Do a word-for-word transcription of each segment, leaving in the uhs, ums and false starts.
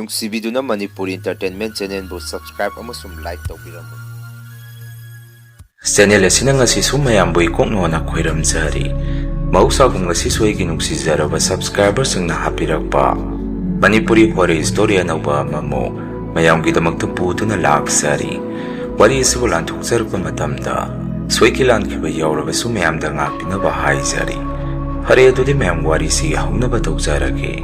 ꯅꯨꯡꯁꯤꯕꯤꯗꯨꯅ Manipuri Entertainment Channelꯕꯨ subscribe ꯑꯃꯁꯨꯡ like ꯇꯧꯕꯤꯔꯝꯃꯨ꯫ Channel ꯑꯁꯤꯅ ꯉꯁꯤꯁꯨ ꯃꯌꯥꯝꯕꯨ ꯏꯀꯣꯛꯅꯣꯅ ꯈꯣꯏꯔꯝꯖꯔꯤ꯫ ꯃꯍꯧꯁꯥꯒꯨꯝ ꯉꯁꯤꯁꯨ ꯑꯩꯒꯤ ꯅꯨꯡꯁꯤꯖꯔꯕ subscriberꯁꯤꯡꯅ ꯍꯥꯞꯄꯤꯔꯛꯄ ꯃꯅꯤꯄꯨꯔꯤ horror story ꯑꯅꯧꯕ ꯑꯃꯃꯨꯛ ꯃꯌꯥꯝꯒꯤꯗꯃꯛꯇ ꯄꯨꯗꯨꯅ ꯂꯥꯛꯆꯔꯤ꯫ ꯋꯥꯔꯤ ꯑꯁꯤꯕꯨ ꯂꯥꯟꯊꯣꯛꯆꯔꯛꯄ ꯃꯇꯝꯗ ꯁꯣꯏꯈꯤ ꯂꯥꯟꯈꯤꯕ ꯌꯥꯎꯔꯕꯁꯨ ꯃꯌꯥꯝꯗ ꯉꯥꯛꯄꯤꯅꯕ ꯍꯥꯏꯖꯔꯤ꯫ ꯐꯔꯦ, ꯑꯗꯨꯗꯤ ꯃꯌꯥꯝ ꯋꯥꯔꯤꯁꯤ ꯍꯧꯅꯕ ꯇꯧꯖꯔꯒꯦ꯫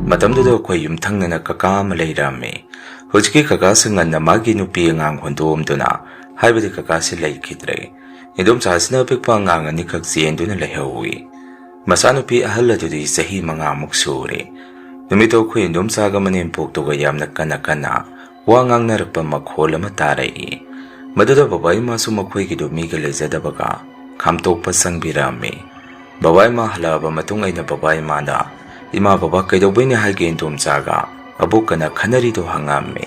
ꯃꯇꯝꯗꯨꯗ ꯑꯩꯈꯣꯏ ꯌꯨꯝꯊꯪꯅꯅ ꯀꯀꯥ ꯑꯃ ꯂꯩꯔꯝꯃꯤ꯫ ꯍꯧꯖꯤꯛꯀꯤ ꯀꯀꯥꯁꯤ ꯉꯟꯅ ꯃꯥꯒꯤ ꯅꯨꯄꯤ ꯑꯉꯥꯡ ꯍꯨꯟꯗꯣꯛꯑꯝꯗꯨꯅ, ꯍꯥꯏꯕꯗꯤ ꯀꯀꯥꯁꯤ ꯂꯩꯈꯤꯗ꯭ꯔꯦ꯫ ꯏꯗꯣꯝꯆꯥꯁꯤꯅ ꯑꯄꯤꯛꯄ ꯑꯉꯥꯡ ꯑꯅꯤꯈꯛ ꯆꯦꯟꯗꯨꯅ ꯂꯩꯍꯧꯏ꯫ ꯃꯆꯥꯅꯨꯄꯤ ꯑꯍꯜ ꯑꯗꯨꯗꯤ ꯆꯍꯤ ꯃꯉꯥꯃꯨꯛ ꯁꯨꯔꯦ꯫ ꯅꯨꯃꯤꯠꯇꯣ ꯑꯩꯈꯣꯏ ꯏꯗꯣꯝꯆꯥꯒ ꯃꯅꯦꯝꯄꯣꯛꯇꯨꯒ ꯌꯥꯝꯅ ꯀꯟꯅ ꯀꯟꯅ ꯋꯥ ꯉꯥꯡꯅꯔꯛꯄ ꯃꯈꯣꯜ ꯑꯃ ꯇꯥꯔꯛꯏ꯫ ꯃꯗꯨꯗ ꯕꯕꯥ ꯏꯃꯥꯁꯨ ꯃꯈꯣꯏꯒꯤꯗꯨ ꯃꯤꯒ ꯂꯩꯖꯗꯕꯒ ꯈꯥꯝꯇꯣꯛꯄ ꯆꯪꯕꯤꯔꯝꯃꯤ꯫ ꯕꯕꯥ ꯏꯃꯥ ꯍꯜꯂꯛꯑꯕ ꯃꯇꯨꯡ ꯑꯩꯅ ꯕꯕꯥ ꯏꯃꯥꯗ, "ꯏꯃꯥ, ꯕꯕꯥ ꯀꯩꯗꯧꯕꯩꯅꯦ ꯍꯥꯏꯒꯦ ꯏꯗꯣꯝꯆꯥꯒ ꯑꯕꯣꯛꯀꯅ ꯈꯟꯅꯔꯤꯗꯣ?" ꯍꯪꯉꯝꯃꯤ꯫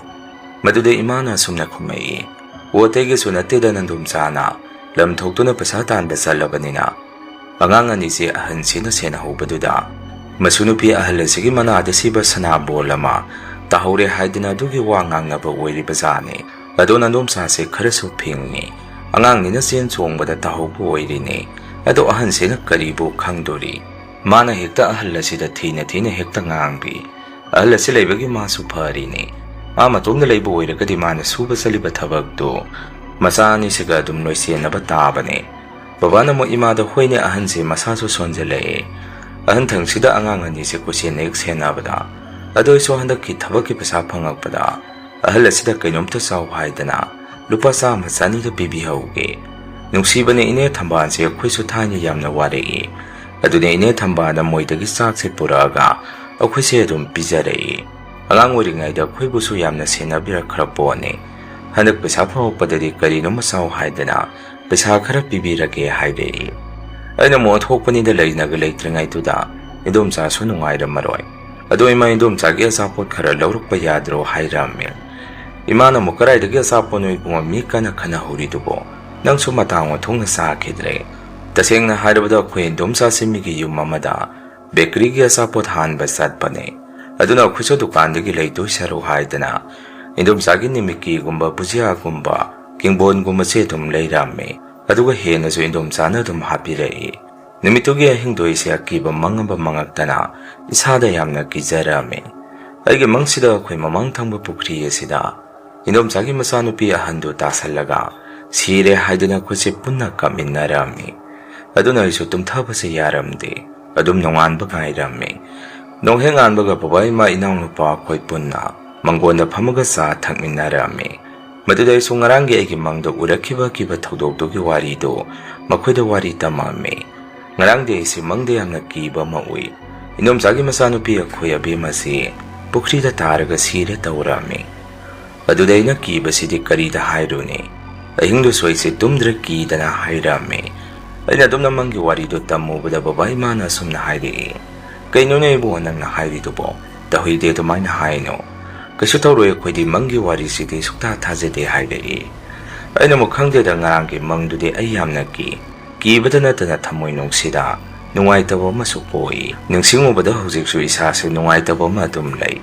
ꯃꯗꯨꯗ ꯏꯃꯥꯅ ꯑꯁꯨꯝꯅ ꯈꯨꯝꯃꯛꯏ, "ꯑꯣ, ꯑꯇꯩꯒꯤꯁꯨ ꯅꯠꯇꯦꯗ, ꯅꯗꯣꯝꯆꯥꯅ ꯂꯝ ꯊꯣꯛꯇꯨꯅ ꯄꯩꯁꯥ ꯇꯥꯟꯕ ꯆꯠꯂꯕꯅꯤꯅ ꯑꯉꯥꯡ ꯑꯅꯤꯁꯦ ꯑꯍꯟꯁꯤꯅ ꯁꯦꯟꯅꯍꯧꯕꯗꯨꯗ ꯃꯁꯨ ꯅꯨꯄꯤ ꯑꯍꯜ ꯑꯁꯤꯒꯤ ꯃꯅꯥꯗ ꯁꯤꯕ ꯁꯅꯥꯕꯣꯜ ꯑꯃ ꯇꯥꯍꯧꯔꯦ ꯍꯥꯏꯗꯅ ꯑꯗꯨꯒꯤ ꯋꯥ ꯉꯥꯡꯅꯕ ꯑꯣꯏꯔꯤꯕꯖꯥꯠꯅꯤ꯫ ꯑꯗꯣ ꯅꯗꯣꯝꯆꯥꯁꯦ ꯈꯔꯁꯨ ꯐꯤꯡꯉꯤ꯫ ꯑꯉꯥꯡꯅꯤꯅ ꯆꯦꯟ ꯆꯣꯡꯕꯗ ꯇꯥꯍꯧꯕ ꯑꯣꯏꯔꯤꯅꯤ꯫ ꯑꯗꯣ ꯑꯍꯟꯁꯤꯅ ꯀꯔꯤꯕꯨ ꯈꯪꯗꯣꯔꯤ? ꯃꯥꯅ ꯍꯦꯛꯇ ꯑꯍꯜ ꯑꯁꯤꯗ ꯊꯤꯅ ꯊꯤꯅ ꯍꯦꯛꯇ ꯉꯥꯡꯕꯤ꯫ ꯑꯍꯜ ꯑꯁꯤ ꯂꯩꯕꯒꯤ ꯃꯥꯁꯨ ꯐꯔꯤꯅꯤ꯫ ꯃꯥ ꯃꯇꯣꯝꯗ ꯂꯩꯕ ꯑꯣꯏꯔꯒꯗꯤ ꯃꯥꯅ ꯁꯨꯕ ꯆꯠꯂꯤꯕ ꯊꯕꯛꯇꯨ ꯃꯆꯥ ꯑꯅꯤꯁꯤꯒ ꯑꯗꯨꯝ ꯂꯣꯏꯁꯦꯟꯅꯕ ꯇꯥꯕꯅꯤ꯫" ꯕꯕꯥꯅ ꯑꯃꯨꯛ ꯏꯃꯥꯗ, "ꯍꯣꯏꯅꯦ, ꯑꯍꯟꯁꯦ ꯃꯁꯥꯁꯨ ꯁꯣꯟꯖꯜꯂꯛꯑꯦ꯫ ꯑꯍꯟ ꯊꯪꯁꯤꯗ ꯑꯉꯥꯡ ꯑꯅꯤꯁꯦ ꯀꯣꯏꯁꯦꯟ ꯍꯦꯛ ꯁꯦꯟꯅꯕꯗ꯫ ꯑꯗꯨ ꯑꯩꯁꯨ ꯍꯟꯗꯛꯀꯤ ꯊꯕꯛꯀꯤ ꯄꯩꯁꯥ ꯐꯪꯉꯛꯄꯗ ꯑꯍꯜ ꯑꯁꯤꯗ ꯀꯩꯅꯣꯝꯇ ꯆꯥꯎ ꯍꯥꯏꯗꯅ ꯂꯨꯄꯥ ꯆꯥꯝꯃ ꯆꯅꯤꯗ ꯄꯤꯕꯤꯍꯧꯒꯦ꯫ ꯅꯨꯡꯁꯤꯕꯅꯦ ꯏꯅꯦ ꯊꯝꯕꯥꯜꯁꯦ, ꯑꯩꯈꯣꯏꯁꯨ ꯊꯥꯏꯅ ꯌꯥꯝꯅ ꯋꯥꯔꯛꯏ꯫ ꯑꯗꯨꯅ ꯏꯅꯦ ꯊꯝꯕꯥꯜꯅ ꯃꯣꯏꯗꯒꯤ ꯆꯥꯛꯁꯦ ꯄꯨꯔꯛꯑꯒ ꯑꯩꯈꯣꯏꯁꯦ ꯑꯗꯨꯝ ꯄꯤꯖꯔꯛꯏ꯫ ꯑꯉꯥꯡ ꯑꯣꯏꯔꯤꯉꯩꯗ ꯑꯩꯈꯣꯏꯕꯨꯁꯨ ꯌꯥꯝꯅ ꯁꯦꯟꯅꯕꯤꯔꯛꯈ꯭ꯔ ꯄꯣꯠꯅꯤ꯫ ꯍꯟꯗꯛ ꯄꯩꯁꯥ ꯐꯪꯉꯛꯄꯗꯗꯤ ꯀꯔꯤꯅꯣꯃ ꯆꯥꯎ ꯍꯥꯏꯗꯅ ꯄꯩꯁꯥ ꯈꯔ ꯄꯤꯕꯤꯔꯒꯦ" ꯍꯥꯏꯔꯛꯏ꯫ ꯑꯩꯅ ꯑꯃꯨꯛ ꯑꯣꯟꯊꯣꯛꯄꯅꯤꯗ ꯂꯩꯅꯒ ꯂꯩꯇ꯭ꯔꯤꯉꯩꯗꯨꯗ ꯏꯗꯣꯝꯆꯥꯁꯨ ꯅꯨꯡꯉꯥꯏꯔꯝꯃꯔꯣꯏ꯫ "ꯑꯗꯣ ꯏꯃꯥ, ꯏꯗꯣꯝꯆꯥꯒꯤ ꯑꯆꯥꯄꯣꯠ ꯈꯔ ꯂꯧꯔꯛꯄ ꯌꯥꯗ꯭ꯔꯣ?" ꯍꯥꯏꯔꯝꯃꯤ꯫ ꯏꯃꯥꯅ ꯑꯃꯨꯛ, "ꯀꯗꯥꯏꯗꯒꯤ ꯑꯆꯥꯄꯣꯠꯅꯣ ꯏꯕꯨꯡꯉꯣ, ꯃꯤ ꯀꯟꯅ ꯈꯟꯅꯍꯧꯔꯤꯗꯨꯕꯣ? ꯅꯪꯁꯨ ꯃꯇꯥꯡ ꯃꯊꯣꯡꯅ ꯆꯥꯈꯤꯗ꯭ꯔꯦ꯫ ꯇꯁꯦꯡꯅ ꯍꯥꯏꯔꯕꯗ ꯑꯩꯈꯣꯏ ꯏꯗꯣꯝꯆꯥꯁꯤ ꯃꯤꯒꯤ ꯌꯨꯝ ꯑꯃꯗ ꯕꯦꯀꯔꯤꯒꯤ ꯑꯆꯥꯄꯣꯠ ꯍꯥꯟꯕ ꯆꯠꯄꯅꯦ꯫ ꯑꯗꯨꯅ ꯑꯩꯈꯣꯏꯁꯨ ꯗꯨꯀꯥꯟꯗꯒꯤ ꯂꯩꯗꯣꯏ ꯁꯔꯨꯛ ꯍꯥꯏꯗꯅ ꯏꯟꯗꯣꯝꯆꯥꯒꯤ ꯅꯤꯃꯤꯀꯤꯒꯨꯝꯕ, ꯚꯨꯖꯤꯌꯥꯒꯨꯝꯕ, ꯀꯤꯡꯕꯣꯟꯒꯨꯝꯕꯁꯦ ꯑꯗꯨꯝ ꯂꯩꯔꯝꯃꯦ꯫ ꯑꯗꯨꯒ ꯍꯦꯟꯅꯁꯨ ꯏꯟꯗꯣꯝꯆꯥꯅ ꯑꯗꯨꯝ ꯍꯥꯞꯄꯤꯔꯛꯏ꯫ ꯅꯨꯃꯤꯠꯇꯨꯒꯤ ꯑꯍꯤꯡꯗꯣ ꯑꯩꯁꯦ ꯑꯀꯤꯕ ꯃꯪ ꯑꯃ ꯃꯪꯉꯛꯇꯅ ꯏꯁꯥꯗ ꯌꯥꯝꯅ ꯀꯤꯖꯔꯝꯃꯤ꯫ ꯑꯩꯒꯤ ꯃꯪꯁꯤꯗ ꯑꯩꯈꯣꯏ ꯃꯃꯥꯡ ꯊꯪꯕ ꯄꯨꯈ꯭ꯔꯤ ꯑꯁꯤꯗ ꯏꯟꯗꯣꯝꯆꯥꯒꯤ ꯃꯆꯥꯅꯨꯄꯤ ꯑꯍꯟꯗꯨ ꯇꯥꯁꯜꯂꯒ ꯁꯤꯔꯦ ꯍꯥꯏꯗꯨꯅ ꯑꯩꯈꯣꯏꯁꯦ ꯄꯨꯟꯅ ꯀꯞꯃꯤꯟꯅꯔꯝꯃꯤ꯫ ꯑꯗꯨꯅ ꯑꯩꯁꯨ ꯇꯨꯝꯊꯕꯁꯦ ꯌꯥꯔꯝꯗꯦ꯫ ꯑꯗꯨꯝ ꯅꯣꯡꯉꯥꯟꯕ ꯉꯥꯏꯔꯝꯃꯤ꯫ ꯅꯣꯡꯍꯦꯛ ꯉꯥꯟꯕꯒ ꯕꯕꯥ, ꯏꯃꯥ, ꯏꯅꯥꯎꯅꯨꯄꯥ ꯑꯩꯈꯣꯏ ꯄꯨꯟꯅ ꯃꯪꯒꯣꯟꯗ ꯐꯝꯃꯒ ꯆꯥ ꯊꯛꯃꯤꯟꯅꯔꯝꯃꯤ꯫ ꯃꯗꯨꯗ ꯑꯩꯁꯨ ꯉꯔꯥꯡꯒꯤ ꯑꯩꯒꯤ ꯃꯪꯗ ꯎꯔꯛꯈꯤꯕ ꯑꯀꯤꯕ ꯊꯧꯗꯣꯛꯇꯨꯒꯤ ꯋꯥꯔꯤꯗꯨ ꯃꯈꯣꯏꯗ ꯋꯥꯔꯤ ꯇꯝꯃꯝꯃꯤ꯫ ꯉꯔꯥꯡꯗꯤ ꯑꯩꯁꯦ ꯃꯪꯗ ꯌꯥꯝꯅ ꯀꯤꯕ ꯑꯃ ꯎꯏ꯫ ꯏꯟꯗꯣꯝꯆꯥꯒꯤ ꯃꯆꯥꯅꯨꯄꯤ ꯑꯩꯈꯣꯏ ꯑꯕꯦꯝꯃꯁꯤ ꯄꯨꯈ꯭ꯔꯤꯗ ꯇꯥꯔꯒ ꯁꯤꯔꯦ ꯇꯧꯔꯝꯃꯤ꯫ ꯑꯗꯨꯗ ꯑꯩꯅ ꯀꯤꯕꯁꯤꯗꯤ ꯀꯔꯤꯗ ꯍꯥꯏꯔꯨꯅꯤ? ꯑꯍꯤꯡꯗꯨꯁꯨ ꯑꯩꯁꯦ ꯇꯨꯝꯗ꯭ꯔꯦ ꯀꯤꯗꯅ ꯍꯥꯏꯔꯝꯃꯤ꯫ ꯑꯩꯅ ꯑꯗꯨꯝꯅ ꯃꯪꯒꯤ ꯋꯥꯔꯤꯗꯨ ꯇꯝꯃꯨꯕꯗ ꯕꯕꯥ ꯏꯃꯥꯅ ꯑꯁꯨꯝꯅ ꯍꯥꯏꯔꯛꯏ, "ꯀꯩꯅꯣꯅꯦ ꯏꯕꯨꯡꯉꯣ ꯅꯪꯅ ꯍꯥꯏꯔꯤꯗꯨꯕꯣ? ꯇꯧꯍꯩꯗꯦ ꯑꯗꯨꯃꯥꯏꯅ ꯍꯥꯏꯅꯨ꯫ ꯀꯩꯁꯨ ꯇꯧꯔꯣꯏ, ꯑꯩꯈꯣꯏꯗꯤ ꯃꯪꯒꯤ ꯋꯥꯔꯤꯁꯤꯗꯤ ꯁꯨꯛꯊꯥ ꯊꯥꯖꯗꯦ" ꯍꯥꯏꯔꯛꯏ꯫ ꯑꯩꯅ ꯑꯃꯨꯛ, "ꯈꯪꯗꯦꯗ, ꯉꯔꯥꯡꯒꯤ ꯃꯪꯗꯨꯗꯤ ꯑꯩ ꯌꯥꯝꯅ ꯀꯤ꯫ ꯀꯤꯕꯗ ꯅꯠꯇꯅ ꯊꯃꯣꯏ ꯅꯨꯡꯁꯤꯗ ꯅꯨꯡꯉꯥꯏꯇꯕ ꯑꯃꯁꯨ ꯄꯣꯛꯏ꯫ ꯅꯤꯡꯁꯤꯡꯉꯨꯕꯗ ꯍꯧꯖꯤꯛꯁꯨ ꯏꯁꯥꯁꯦ ꯅꯨꯡꯉꯥꯏꯇꯕ ꯑꯃ ꯑꯗꯨꯝ ꯂꯩ꯫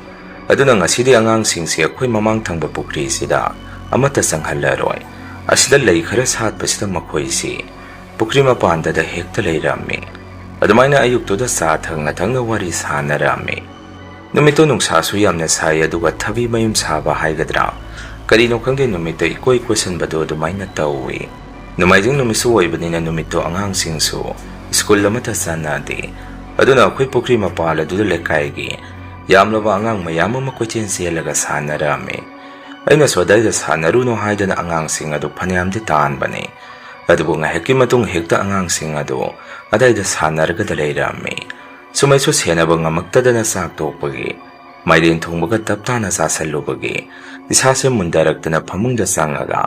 ꯑꯗꯨꯅ ꯉꯁꯤꯗꯤ ꯑꯉꯥꯡꯁꯤꯡꯁꯦ ꯑꯩꯈꯣꯏ ꯃꯃꯥꯡ ꯊꯪꯕ ꯄꯨꯈ꯭ꯔꯤꯁꯤꯗ ꯑꯃꯠꯇ ꯆꯪꯍꯜꯂꯔꯣꯏ꯫ ꯑꯁꯤꯗ ꯂꯩ ꯈꯔ ꯁꯥꯠꯄꯁꯤꯗ ꯃꯈꯣꯏꯁꯤ ꯄꯨꯈ꯭ꯔꯤ ꯃꯄꯥꯟꯗꯗ ꯍꯦꯛꯇ ꯂꯩꯔꯝꯃꯤ"꯫ ꯑꯗꯨꯃꯥꯏꯅ ꯑꯌꯨꯛꯇꯨꯗ ꯆꯥ ꯊꯛꯅ ꯊꯛꯅ ꯋꯥꯔꯤ ꯁꯥꯟꯅꯔꯝꯃꯤ꯫ ꯅꯨꯃꯤꯠꯇꯨ ꯅꯨꯡꯁꯥꯁꯨ ꯌꯥꯝꯅ ꯁꯥꯏ, ꯑꯗꯨꯒ ꯊꯕꯤ ꯃꯌꯨꯝ ꯁꯥꯕ ꯍꯥꯏꯒꯗ꯭ꯔꯥ, ꯀꯔꯤꯅꯣ ꯈꯪꯗꯦ, ꯅꯨꯃꯤꯠꯇ ꯏꯀꯣꯏ ꯀꯣꯏꯁꯟꯕꯗꯣ ꯑꯗꯨꯃꯥꯏꯅ ꯇꯧꯏ꯫ ꯅꯣꯡꯃꯥꯏꯖꯤꯡ ꯅꯨꯃꯤꯠꯁꯨ ꯑꯣꯏꯕꯅꯤꯅ ꯅꯨꯃꯤꯠꯇꯣ ꯑꯉꯥꯡꯁꯤꯡꯁꯨ ꯁ꯭ꯀꯨꯜ ꯑꯃꯠꯇ ꯆꯠꯅꯗꯦ꯫ ꯑꯗꯨꯅ ꯑꯩꯈꯣꯏ ꯄꯨꯈ꯭ꯔꯤ ꯃꯄꯥꯜ ꯑꯗꯨꯗ ꯂꯩꯀꯥꯏꯒꯤ ꯌꯥꯝꯂꯕ ꯑꯉꯥꯡ ꯃꯌꯥꯝ ꯑꯃ ꯀꯣꯏꯆꯦꯟ ꯆꯦꯜꯂꯒ ꯁꯥꯟꯅꯔꯝꯃꯤ꯫ ꯑꯩꯅꯁꯨ ꯑꯗꯥꯏꯗ ꯁꯥꯟꯅꯔꯨꯅꯨ ꯍꯥꯏꯗꯅ ꯑꯉꯥꯡꯁꯤꯡ ꯑꯗꯨ ꯐꯅꯌꯥꯝꯗꯤ ꯇꯥꯟꯕꯅꯤ꯫ ꯑꯗꯨꯕꯨ ꯉꯥꯏꯍꯥꯛꯀꯤ ꯃꯇꯨꯡ ꯍꯦꯛꯇ ꯑꯉꯥꯡꯁꯤꯡ ꯑꯗꯨ ꯑꯗꯥꯏꯗ ꯁꯥꯟꯅꯔꯒꯗ ꯂꯩꯔꯝꯃꯤ꯫ ꯁꯨꯃꯩꯁꯨ ꯁꯦꯟꯅꯕ ꯉꯝꯃꯛꯇꯗꯅ ꯆꯥꯛ ꯇꯣꯛꯄꯒꯤ ꯃꯥꯏꯔꯦꯟ ꯊꯣꯡꯕꯒ ꯇꯞ ꯇꯥꯅ ꯆꯥꯁꯜꯂꯨꯕꯒꯤ ꯏꯁꯥꯁꯦ ꯃꯨꯟꯗꯔꯛꯇꯅ ꯐꯃꯨꯡꯗ ꯆꯪꯉꯒ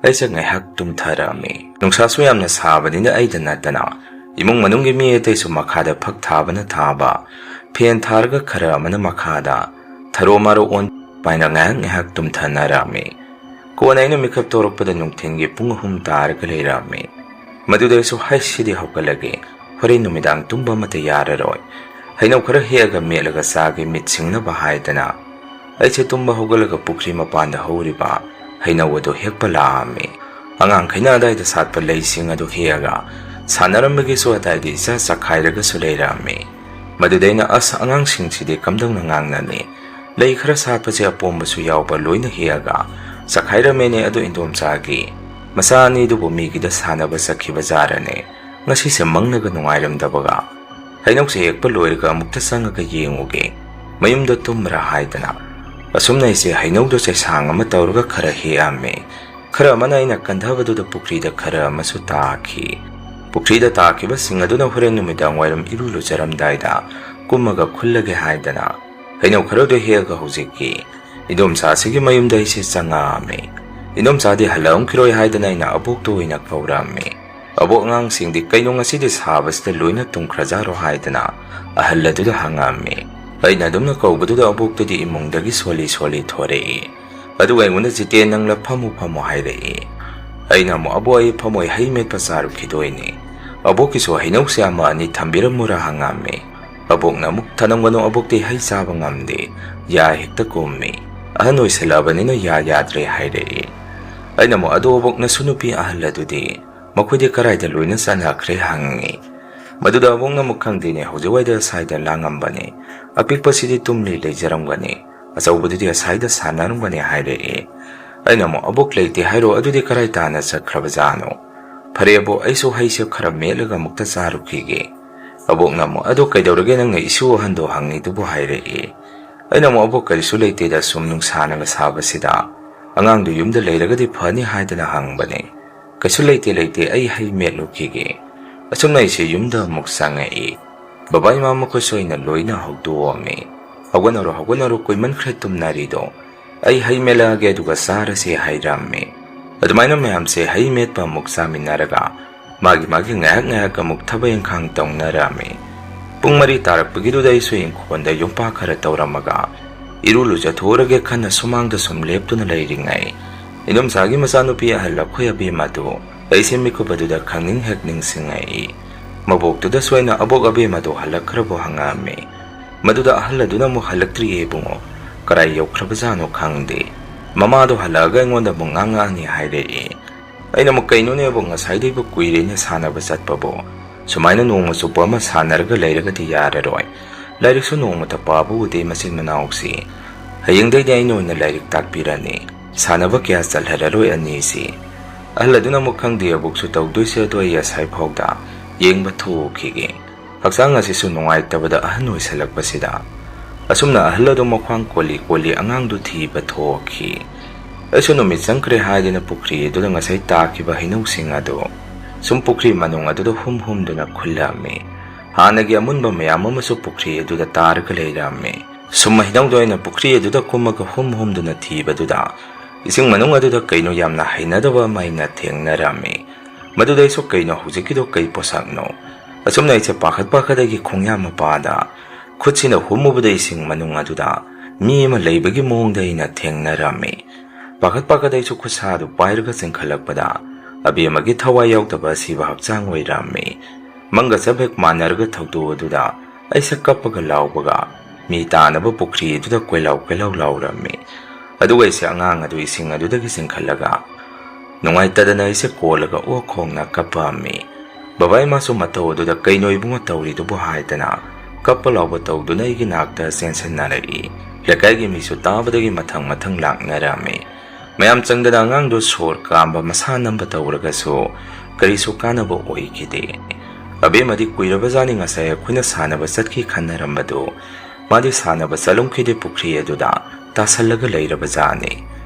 ꯑꯩꯁꯦ ꯉꯥꯏꯍꯥꯛ ꯇꯨꯝꯊꯔꯛꯑꯝꯃꯤ꯫ ꯅꯨꯡꯁꯥꯁꯨ ꯌꯥꯝꯅ ꯁꯥꯕꯅꯤꯅ ꯑꯩꯗ ꯅꯠꯇꯅ ꯏꯃꯨꯡ ꯃꯅꯨꯡꯒꯤ ꯃꯤ ꯑꯇꯩꯁꯨ ꯃꯈꯥꯗ ꯐꯛ ꯊꯥꯕꯅ ꯊꯥꯕ, ꯐꯦꯟ ꯊꯥꯔꯒ ꯈꯔ ꯑꯃꯅ ꯃꯈꯥꯗ ꯊꯔꯣ ꯃꯥꯔꯣ ꯑꯣꯟ ꯄꯥꯏꯅ ꯉꯥꯏꯍꯥꯛ ꯉꯥꯏꯍꯥꯛ ꯇꯨꯝꯊꯅꯔꯛꯑꯝꯃꯤ꯫ ꯀꯣꯟꯅ ꯑꯩꯅ ꯃꯤꯀꯞ ꯊꯣꯔꯛꯄꯗ ꯅꯨꯡꯊꯤꯟꯒꯤ ꯄꯨꯡ ꯑꯍꯨꯝ ꯇꯥꯔꯒ ꯂꯩꯔꯝꯃꯤ꯫ ꯃꯗꯨꯗ ꯑꯩꯁꯨ, "ꯍꯩ, ꯁꯤꯗꯤ ꯍꯧꯒꯠꯂꯒꯦ, ꯍꯣꯔꯦꯟ ꯅꯨꯃꯤꯗꯥꯡ ꯇꯨꯝꯕ ꯑꯃꯠꯇ ꯌꯥꯔꯔꯣꯏ꯫ ꯍꯩꯅꯧ ꯈꯔ ꯍꯦꯛꯑꯒ ꯃꯦꯠꯂꯒ ꯆꯥꯒꯦ ꯃꯤꯠ ꯁꯤꯡꯅꯕ ꯍꯥꯏꯗꯅ ꯑꯩꯁꯦ ꯇꯨꯝꯕ ꯍꯧꯒꯠꯂꯒ ꯄꯨꯈ꯭ꯔꯤ ꯃꯄꯥꯟꯗ ꯍꯧꯔꯤꯕ ꯍꯩꯅꯧ ꯑꯗꯨ ꯍꯦꯛꯄ ꯂꯥꯛꯑꯝꯃꯤ꯫ ꯑꯉꯥꯡꯈꯩꯅ ꯑꯗꯥꯏꯗ ꯁꯥꯠꯄ ꯂꯩꯁꯤꯡ ꯑꯗꯨ ꯍꯦꯛꯑꯒ ꯁꯥꯟꯅꯔꯝꯕꯒꯤꯁꯨ ꯑꯗꯥꯏꯗ ꯏꯆꯥ ꯆꯈꯥꯏꯔꯒꯁꯨ ꯂꯩꯔꯝꯃꯤ꯫ ꯃꯗꯨꯗ ꯑꯩꯅ, "ꯑꯁ, ꯑꯉꯥꯡꯁꯤꯡꯁꯤꯗꯤ ꯀꯝꯗꯧꯅ ꯉꯥꯡꯅꯅꯤ? ꯂꯩ ꯈꯔ ꯁꯥꯠꯄꯁꯦ ꯑꯄꯣꯝꯕꯁꯨ ꯌꯥꯎꯕ ꯂꯣꯏꯅ ꯍꯦꯛꯑꯒ ꯆꯈꯥꯏꯔꯝꯃꯦꯅꯦ꯫ ꯑꯗꯨ ꯏꯟꯗꯣꯝꯆꯥꯒꯤ ꯃꯆꯥ ꯑꯅꯤꯗꯨꯕꯨ ꯃꯤꯒꯤꯗ ꯁꯥꯟꯅꯕ ꯆꯠꯈꯤꯕ ꯖꯥꯔꯅꯦ꯫ ꯉꯁꯤꯁꯦ ꯃꯪꯅꯒ ꯅꯨꯡꯉꯥꯏꯔꯝꯗꯕꯒ꯫ ꯍꯩꯅꯧꯁꯦ ꯍꯦꯛꯄ ꯂꯣꯏꯔꯒ ꯑꯃꯨꯛꯇ ꯆꯪꯉꯒ ꯌꯦꯡꯉꯨꯒꯦ, ꯃꯌꯨꯝꯗ ꯇꯨꯝꯕ꯭ꯔꯥ?" ꯍꯥꯏꯗꯅ ꯑꯁꯨꯝꯅ ꯑꯩꯁꯦ ꯍꯩꯅꯧꯗꯣ ꯆꯩꯁꯥꯡ ꯑꯃ ꯇꯧꯔꯒ ꯈꯔ ꯍꯦꯛꯑꯝꯃꯦ꯫ ꯈꯔ ꯑꯃꯅ ꯑꯩꯅ ꯀꯟꯊꯕꯗꯨꯗ ꯄꯨꯈ꯭ꯔꯤꯗ ꯈꯔ ꯑꯃꯁꯨ ꯇꯥꯈꯤ꯫ ꯄꯨꯈ꯭ꯔꯤꯗ ꯇꯥꯈꯤꯕꯁꯤꯡ ꯑꯗꯨꯅ ꯍꯣꯔꯦꯟ ꯅꯨꯃꯤꯗꯥꯡ ꯋꯥꯏꯔꯝ ꯏꯔꯨ ꯂꯨꯖꯔꯝꯗꯥꯏꯗ ꯀꯨꯝꯃꯒ ꯈꯨꯜꯂꯒꯦ ꯍꯥꯏꯗꯅ ꯍꯩꯅꯧ ꯈꯔꯗꯨ ꯍꯦꯛꯑꯒ ꯍꯧꯖꯤꯛꯀꯤ ꯏꯗꯣꯝꯆꯥꯁꯤꯒꯤ ꯃꯌꯨꯝꯗ ꯑꯩꯁꯦ ꯆꯪꯉꯛꯑꯝꯃꯤ꯫ ꯏꯗꯣꯝꯆꯥꯗꯤ ꯍꯜꯂꯛꯑꯝꯈꯤꯔꯣꯏ ꯍꯥꯏꯗꯅ ꯑꯩꯅ ꯑꯕꯣꯛꯇ ꯑꯣꯏꯅ ꯀꯧꯔꯛꯑꯝꯃꯤ꯫ ꯑꯕꯣꯛ, ꯑꯉꯥꯡꯁꯤꯡꯗꯤ ꯀꯩꯅꯣ ꯉꯁꯤꯗꯤ ꯁꯥꯕꯁꯤꯗ ꯂꯣꯏꯅ ꯇꯨꯝꯈ꯭ꯔꯖꯥꯔꯣ ꯍꯥꯏꯗꯅ ꯑꯍꯜ ꯑꯗꯨꯗ ꯍꯪꯉꯛꯑꯝꯃꯤ꯫ ꯑꯩꯅ ꯑꯗꯨꯝꯅ ꯀꯧꯕꯗꯨꯗ ꯑꯕꯣꯛꯇꯨꯗꯤ ꯏꯃꯨꯡꯗꯒꯤ ꯁꯣꯜꯂꯤ ꯁꯣꯜꯂꯤ ꯊꯣꯔꯛꯏ꯫ ꯑꯗꯨꯒ ꯑꯩꯉꯣꯟꯗ, "ꯖꯤꯇꯦꯟ, ꯅꯪꯂ? ꯐꯝꯃꯨ, ꯐꯝꯃꯨ" ꯍꯥꯏꯔꯛꯏ꯫ ꯑꯩꯅ ꯑꯃꯨꯛ, "ꯑꯕꯣꯛ, ꯑꯩ ꯐꯝꯃꯣꯏ, ꯍꯩ ꯃꯦꯠꯄ ꯆꯥꯔꯨꯈꯤꯗꯣꯏꯅꯤ꯫ ꯑꯕꯣꯛꯀꯤꯁꯨ ꯍꯩꯅꯧꯁꯦ ꯑꯃ ꯑꯅꯤ ꯊꯝꯕꯤꯔꯝꯃꯨꯔꯥ?" ꯍꯪꯉꯝꯃꯤ꯫ ꯑꯕꯣꯛꯅ ꯑꯃꯨꯛ, "ꯊꯅꯝꯒꯅꯨ, ꯑꯕꯣꯛꯇꯤ ꯍꯩ ꯆꯥꯕ ꯉꯝꯗꯦ, ꯌꯥ ꯍꯦꯛꯇ ꯀꯨꯝꯃꯤ꯫ ꯑꯍꯟ ꯑꯣꯏꯁꯜꯂꯛꯑꯕꯅꯤꯅ ꯌꯥ ꯌꯥꯗ꯭ꯔꯦ" ꯍꯥꯏꯔꯛꯏ꯫ ꯑꯩꯅ ꯑꯃꯨꯛ, "ꯑꯗꯣ ꯑꯕꯣꯛ, ꯅꯁꯨ ꯅꯨꯄꯤ ꯑꯍꯜ ꯑꯗꯨꯗꯤ? ꯃꯈꯣꯏꯗꯤ ꯀꯔꯥꯏꯗ ꯂꯣꯏꯅ ꯆꯠꯅꯈ꯭ꯔꯦ?" ꯍꯪꯉꯤ꯫ ꯃꯗꯨꯗ ꯑꯕꯣꯛꯅ ꯑꯃꯨꯛ, "ꯈꯪꯗꯦꯅꯦ, ꯍꯧꯖꯤꯛꯋꯥꯏꯗ ꯁ꯭ꯋꯥꯏꯗ ꯂꯥꯡꯉꯝꯕꯅꯤ꯫ ꯑꯄꯤꯛꯄꯁꯤꯗꯤ ꯇꯨꯝꯂꯤ ꯂꯩꯖꯔꯝꯒꯅꯤ, ꯑꯆꯧꯕꯗꯨꯗꯤ ꯑꯁ꯭ꯋꯥꯏꯗ ꯁꯥꯟꯅꯔꯝꯒꯅꯤ" ꯍꯥꯏꯔꯛꯏ꯫ ꯑꯩꯅ ꯑꯃꯨꯛ, "ꯑꯕꯣꯛ ꯂꯩꯇꯦ ꯍꯥꯏꯔꯣ? ꯑꯗꯨꯗꯤ ꯀꯔꯥꯏ ꯇꯥꯅ ꯆꯠꯈ꯭ꯔꯕꯖꯥꯠꯅꯣ? ꯐꯔꯦ ꯑꯕꯣꯛ, ꯑꯩꯁꯨ ꯍꯩꯁꯦ ꯈꯔ ꯃꯦꯠꯂꯒ ꯑꯃꯨꯛꯇ ꯆꯥꯔꯨꯈꯤꯒꯦ"꯫ ꯑꯕꯣꯛꯅ ꯑꯃꯨꯛ, "ꯑꯗꯣ ꯀꯩꯗꯧꯔꯒꯦ ꯅꯪꯅ ꯏꯁꯨ ꯑꯍꯟꯗꯣ ꯍꯪꯉꯤꯗꯨꯕꯨ?" ꯍꯥꯏꯔꯛꯏ꯫ ꯑꯩꯅ ꯑꯃꯨꯛ, "ꯑꯕꯣꯛ, ꯀꯔꯤꯁꯨ ꯂꯩꯇꯦꯗ, ꯁꯨꯝ ꯅꯨꯡꯁꯥꯅꯒ ꯁꯥꯕꯁꯤꯗ ꯑꯉꯥꯡꯗꯨ ꯌꯨꯝꯗ ꯂꯩꯔꯒꯗꯤ ꯐꯅꯤ ꯍꯥꯏꯗꯅ ꯍꯪꯕꯅꯦ꯫ ꯀꯩꯁꯨ ꯂꯩꯇꯦ, ꯂꯩꯇꯦ, ꯑꯩ ꯍꯩ ꯃꯦꯠꯂꯨꯈꯤꯒꯦ"꯫ ꯑꯁꯨꯝꯅ ꯑꯩꯁꯦ ꯌꯨꯝꯗ ꯑꯃꯨꯛ ꯆꯪꯉꯛꯏ꯫ ꯕꯕꯥ ꯏꯃꯥ ꯃꯈꯣꯏꯁꯨ ꯑꯩꯅ ꯂꯣꯏꯅ ꯍꯧꯗꯣꯛꯑꯝꯃꯤ꯫ "ꯍꯧꯒꯠꯅꯔꯣ, ꯍꯧꯒꯠꯅꯔꯣ, ꯀꯨꯏꯃꯟꯈ꯭ꯔꯦ ꯇꯨꯝꯅꯔꯤꯗꯣ꯫ ꯑꯩ ꯍꯩ ꯃꯦꯠꯂꯛꯑꯒꯦ ꯑꯗꯨꯒ ꯆꯥꯔꯁꯦ" ꯍꯥꯏꯔꯝꯃꯤ꯫ ꯑꯗꯨꯃꯥꯏꯅ ꯃꯌꯥꯝꯁꯦ ꯍꯩ ꯃꯦꯠꯄ ꯑꯃꯨꯛ ꯆꯥꯃꯤꯟꯅꯔꯒ ꯃꯥꯒꯤ ꯃꯥꯒꯤ ꯉꯥꯏꯍꯥꯛ ꯉꯥꯏꯍꯥꯛ ꯑꯃꯨꯛ ꯊꯕꯛ ꯏꯪꯈꯥꯡ ꯇꯧꯅꯔꯝꯃꯤ꯫ ꯄꯨꯡ ꯃꯔꯤ ꯇꯥꯔꯛꯄꯒꯤꯗꯨꯗ ꯑꯩꯁꯨ ꯏꯪꯈꯣꯜꯗ ꯌꯣꯝꯄꯥꯛ ꯈꯔ ꯇꯧꯔꯝꯃꯒ ꯏꯔꯨ ꯂꯨꯖꯊꯣꯛꯎꯔꯒꯦ ꯈꯟꯅ ꯁꯨꯃꯥꯡꯗ ꯁꯨꯝ ꯂꯦꯞꯇꯨꯅ ꯂꯩꯔꯤꯉꯩ, ꯏꯅꯣꯝꯆꯥꯒꯤ ꯃꯆꯥꯅꯨꯄꯤ ꯑꯍꯜ ꯑꯩꯈꯣꯏ ꯑꯕꯦꯝꯃ ꯑꯗꯨ ꯑꯩꯁꯦ ꯃꯤꯀꯨꯞ ꯑꯗꯨꯗ ꯈꯪꯅꯤꯡ ꯍꯦꯛ ꯅꯤꯡꯁꯤꯡꯉꯛꯏ꯫ ꯃꯕꯣꯛꯇꯨꯗꯁꯨ ꯑꯩꯅ ꯑꯕꯣꯛ ꯑꯕꯦꯝꯃꯗꯣ ꯍꯜꯂꯛꯈ꯭ꯔꯕꯣ ꯍꯪꯉꯛꯑꯝꯃꯤ꯫ ꯃꯗꯨꯗ ꯑꯍꯜ ꯑꯗꯨꯅ ꯑꯃꯨꯛ, "ꯍꯜꯂꯛꯇ꯭ꯔꯤꯌꯦ ꯏꯕꯨꯡꯉꯣ, ꯀꯔꯥꯏ ꯌꯧꯈ꯭ꯔꯕꯖꯥꯠꯅꯣ ꯈꯪꯗꯦ꯫ ꯃꯃꯥꯗꯣ ꯍꯜꯂꯛꯑꯒ ꯑꯩꯉꯣꯟꯗ ꯑꯃꯨꯛ ꯉꯥꯡꯉꯛꯑꯅꯤ" ꯍꯥꯏꯔꯛꯏ꯫ ꯑꯩꯅ ꯑꯃꯨꯛ, "ꯀꯩꯅꯣꯅꯦ ꯑꯕꯣꯛ, ꯉꯁꯥꯏꯗꯩꯕꯨ ꯀꯨꯏꯔꯦꯅꯦ ꯁꯥꯟꯅꯕ ꯆꯠꯄꯕꯨ꯫ ꯁꯨꯃꯥꯏꯅ ꯅꯣꯡꯃ ꯆꯨꯞꯄ ꯑꯃ ꯁꯥꯟꯅꯔꯒ ꯂꯩꯔꯒꯗꯤ ꯌꯥꯔꯔꯣꯏ꯫ ꯂꯥꯏꯔꯤꯛꯁꯨ ꯅꯣꯡꯃꯇ ꯄꯥꯕ ꯎꯗꯦ ꯃꯆꯤꯟ ꯃꯅꯥꯎꯁꯤ꯫ ꯍꯌꯦꯡꯗꯩꯗꯤ ꯑꯩꯅ ꯑꯣꯏꯅ ꯂꯥꯏꯔꯤꯛ ꯇꯥꯛꯄꯤꯔꯅꯤ꯫ ꯁꯥꯟꯅꯕ ꯀꯌꯥ ꯆꯠꯍꯜꯂꯔꯣꯏ ꯑꯅꯤꯁꯤ"꯫ ꯑꯍꯜ ꯑꯗꯨꯅ ꯑꯃꯨꯛ, "ꯈꯪꯗꯦ ꯑꯕꯣꯛꯁꯨ ꯇꯧꯗꯣꯏꯁꯦ ꯑꯗꯣ, ꯑꯩ ꯑꯁꯥꯏ ꯐꯥꯎꯗ ꯌꯦꯡꯕ ꯊꯣꯛꯎꯈꯤꯒꯦ꯫ ꯍꯛꯆꯥꯡ ꯑꯁꯤꯁꯨ ꯅꯨꯡꯉꯥꯏꯇꯕꯗ ꯑꯍꯟ ꯑꯣꯏꯁꯜꯂꯛꯄꯁꯤꯗ"꯫ ꯑꯁꯨꯝꯅ ꯑꯍꯜ ꯑꯗꯨ ꯃꯈ꯭ꯋꯥꯡ ꯀꯣꯜꯂꯤ ꯀꯣꯜꯂꯤ ꯑꯉꯥꯡꯗꯨ ꯊꯤꯕ ꯊꯣꯛꯈꯤ꯫ ꯑꯩꯁꯨ ꯅꯨꯃꯤꯠ ꯆꯪꯈ꯭ꯔꯦ ꯍꯥꯏꯗꯨꯅ ꯄꯨꯈ꯭ꯔꯤ ꯑꯗꯨꯗ ꯉꯁꯥꯏ ꯇꯥꯈꯤꯕ ꯍꯩꯅꯧꯁꯤꯡ ꯑꯗꯨ ꯁꯨꯝ ꯄꯨꯈ꯭ꯔꯤ ꯃꯅꯨꯡ ꯑꯗꯨꯗ ꯍꯨꯝ ꯍꯨꯝꯗꯨꯅ ꯈꯨꯜꯂꯝꯃꯤ꯫ ꯍꯥꯟꯅꯒꯤ ꯑꯃꯨꯟꯕ ꯃꯌꯥꯝ ꯑꯃꯁꯨ ꯄꯨꯈ꯭ꯔꯤ ꯑꯗꯨꯗ ꯇꯥꯔꯒ ꯂꯩꯔꯝꯃꯤ꯫ ꯁꯨꯝ ꯍꯩꯅꯧꯗꯣ ꯑꯩꯅ ꯄꯨꯈ꯭ꯔꯤ ꯑꯗꯨꯗ ꯀꯨꯝꯃꯒ ꯍꯨꯝ ꯍꯨꯝꯗꯨꯅ ꯊꯤꯕꯗꯨꯗ ꯏꯁꯤꯡ ꯃꯅꯨꯡ ꯑꯗꯨꯗ ꯀꯩꯅꯣ ꯌꯥꯝꯅ ꯍꯩꯅꯗꯕ ꯑꯃ ꯑꯩꯅ ꯊꯦꯡꯅꯔꯝꯃꯤ꯫ ꯃꯗꯨꯗ ꯑꯩꯁꯨ, "ꯀꯩꯅꯣ ꯍꯧꯖꯤꯛꯀꯤꯗꯣ, ꯀꯩ ꯄꯣꯠꯁꯛꯅꯣ?" ꯑꯁꯨꯝꯅ ꯑꯩꯁꯦ ꯄꯥꯈꯠ ꯄꯥꯈꯠ ꯑꯩꯒꯤ ꯈꯣꯡꯌꯥ ꯃꯄꯥꯗ ꯈꯨꯠꯁꯤꯅ ꯍꯨꯝꯃꯨꯕꯗ ꯏꯁꯤꯡ ꯃꯅꯨꯡ ꯑꯗꯨꯗ ꯃꯤ ꯑꯃ ꯂꯩꯕꯒꯤ ꯃꯑꯣꯡꯗ ꯑꯩꯅ ꯊꯦꯡꯅꯔꯝꯃꯤ꯫ ꯄꯥꯈꯠ ꯄꯥꯈꯠ ꯑꯩꯁꯨ ꯈꯨꯠꯁꯥꯗꯨ ꯄꯥꯏꯔꯒ ꯆꯦꯟꯈꯠꯂꯛꯄꯗ ꯑꯕꯦꯝꯃꯒꯤ ꯊꯋꯥꯏ ꯌꯥꯎꯗꯕ ꯑꯁꯤꯕ ꯍꯛꯆꯥꯡ ꯑꯣꯏꯔꯝꯃꯤ꯫ ꯃꯪꯒ ꯆꯞ ꯍꯦꯛ ꯃꯥꯟꯅꯔꯒ ꯊꯧꯗꯣꯛ ꯑꯗꯨꯗ ꯑꯩꯁꯦ ꯀꯞꯄꯒ ꯂꯥꯎꯕꯒ ꯃꯤ ꯇꯥꯅꯕ ꯄꯨꯈ꯭ꯔꯤ ꯑꯗꯨꯗ ꯀꯣꯏꯂꯥꯎ ꯀꯣꯏꯂꯥꯎ ꯂꯥꯎꯔꯝꯃꯤ꯫ ꯑꯗꯨꯒ ꯑꯩꯁꯦ ꯑꯉꯥꯡ ꯑꯗꯨ ꯏꯁꯤꯡ ꯑꯗꯨꯗꯒꯤ ꯆꯤꯡꯈꯠꯂꯒ ꯅꯨꯡꯉꯥꯏꯇꯗꯅ ꯑꯩꯁꯦ ꯀꯣꯜꯂꯒ ꯑꯣꯛ ꯈꯣꯡꯅ ꯀꯞꯄꯝꯃꯤ꯫ ꯕꯕꯥ ꯏꯃꯥꯁꯨ ꯃꯇꯧ ꯑꯗꯨꯗ "ꯀꯩꯅꯣ ꯏꯕꯨꯡꯉꯣ ꯇꯧꯔꯤꯗꯨꯕꯨ?" ꯍꯥꯏꯗꯅ ꯀꯞꯄ ꯂꯥꯎꯕ ꯇꯧꯗꯨꯅ ꯑꯩꯒꯤ ꯅꯥꯛꯇ ꯆꯦꯟꯁꯤꯟꯅꯔꯛꯏ꯫ ꯂꯩꯀꯥꯏꯒꯤ ꯃꯤꯁꯨ ꯇꯥꯕꯗꯒꯤ ꯃꯊꯪ ꯃꯊꯪ ꯂꯥꯛꯅꯔꯝꯃꯤ꯫ ꯃꯌꯥꯝ ꯆꯪꯗꯅ ꯑꯉꯥꯡꯗꯨ ꯁꯣꯔ ꯀꯥꯝꯕ ꯃꯁꯥ ꯅꯝꯕ ꯇꯧꯔꯒꯁꯨ ꯀꯔꯤꯁꯨ ꯀꯥꯟꯅꯕ ꯑꯣꯏꯈꯤꯗꯦ꯫ ꯑꯕꯦꯝꯃꯗꯤ ꯀꯨꯏꯔꯕꯖꯥꯠꯅꯤ ꯉꯁꯥꯏ ꯑꯩꯈꯣꯏꯅ ꯁꯥꯟꯅꯕ ꯆꯠꯈꯤ ꯈꯟꯅꯔꯝꯕꯗꯨ꯫ ꯃꯥꯗꯤ ꯁꯥꯟꯅꯕ ꯆꯠꯂꯝꯈꯤꯗꯦ ꯄꯨꯈ꯭ꯔꯤ ꯑꯗꯨꯗ ꯇꯥꯁꯜꯂꯒ ꯂꯩꯔꯕꯖꯥꯠꯅꯤ꯫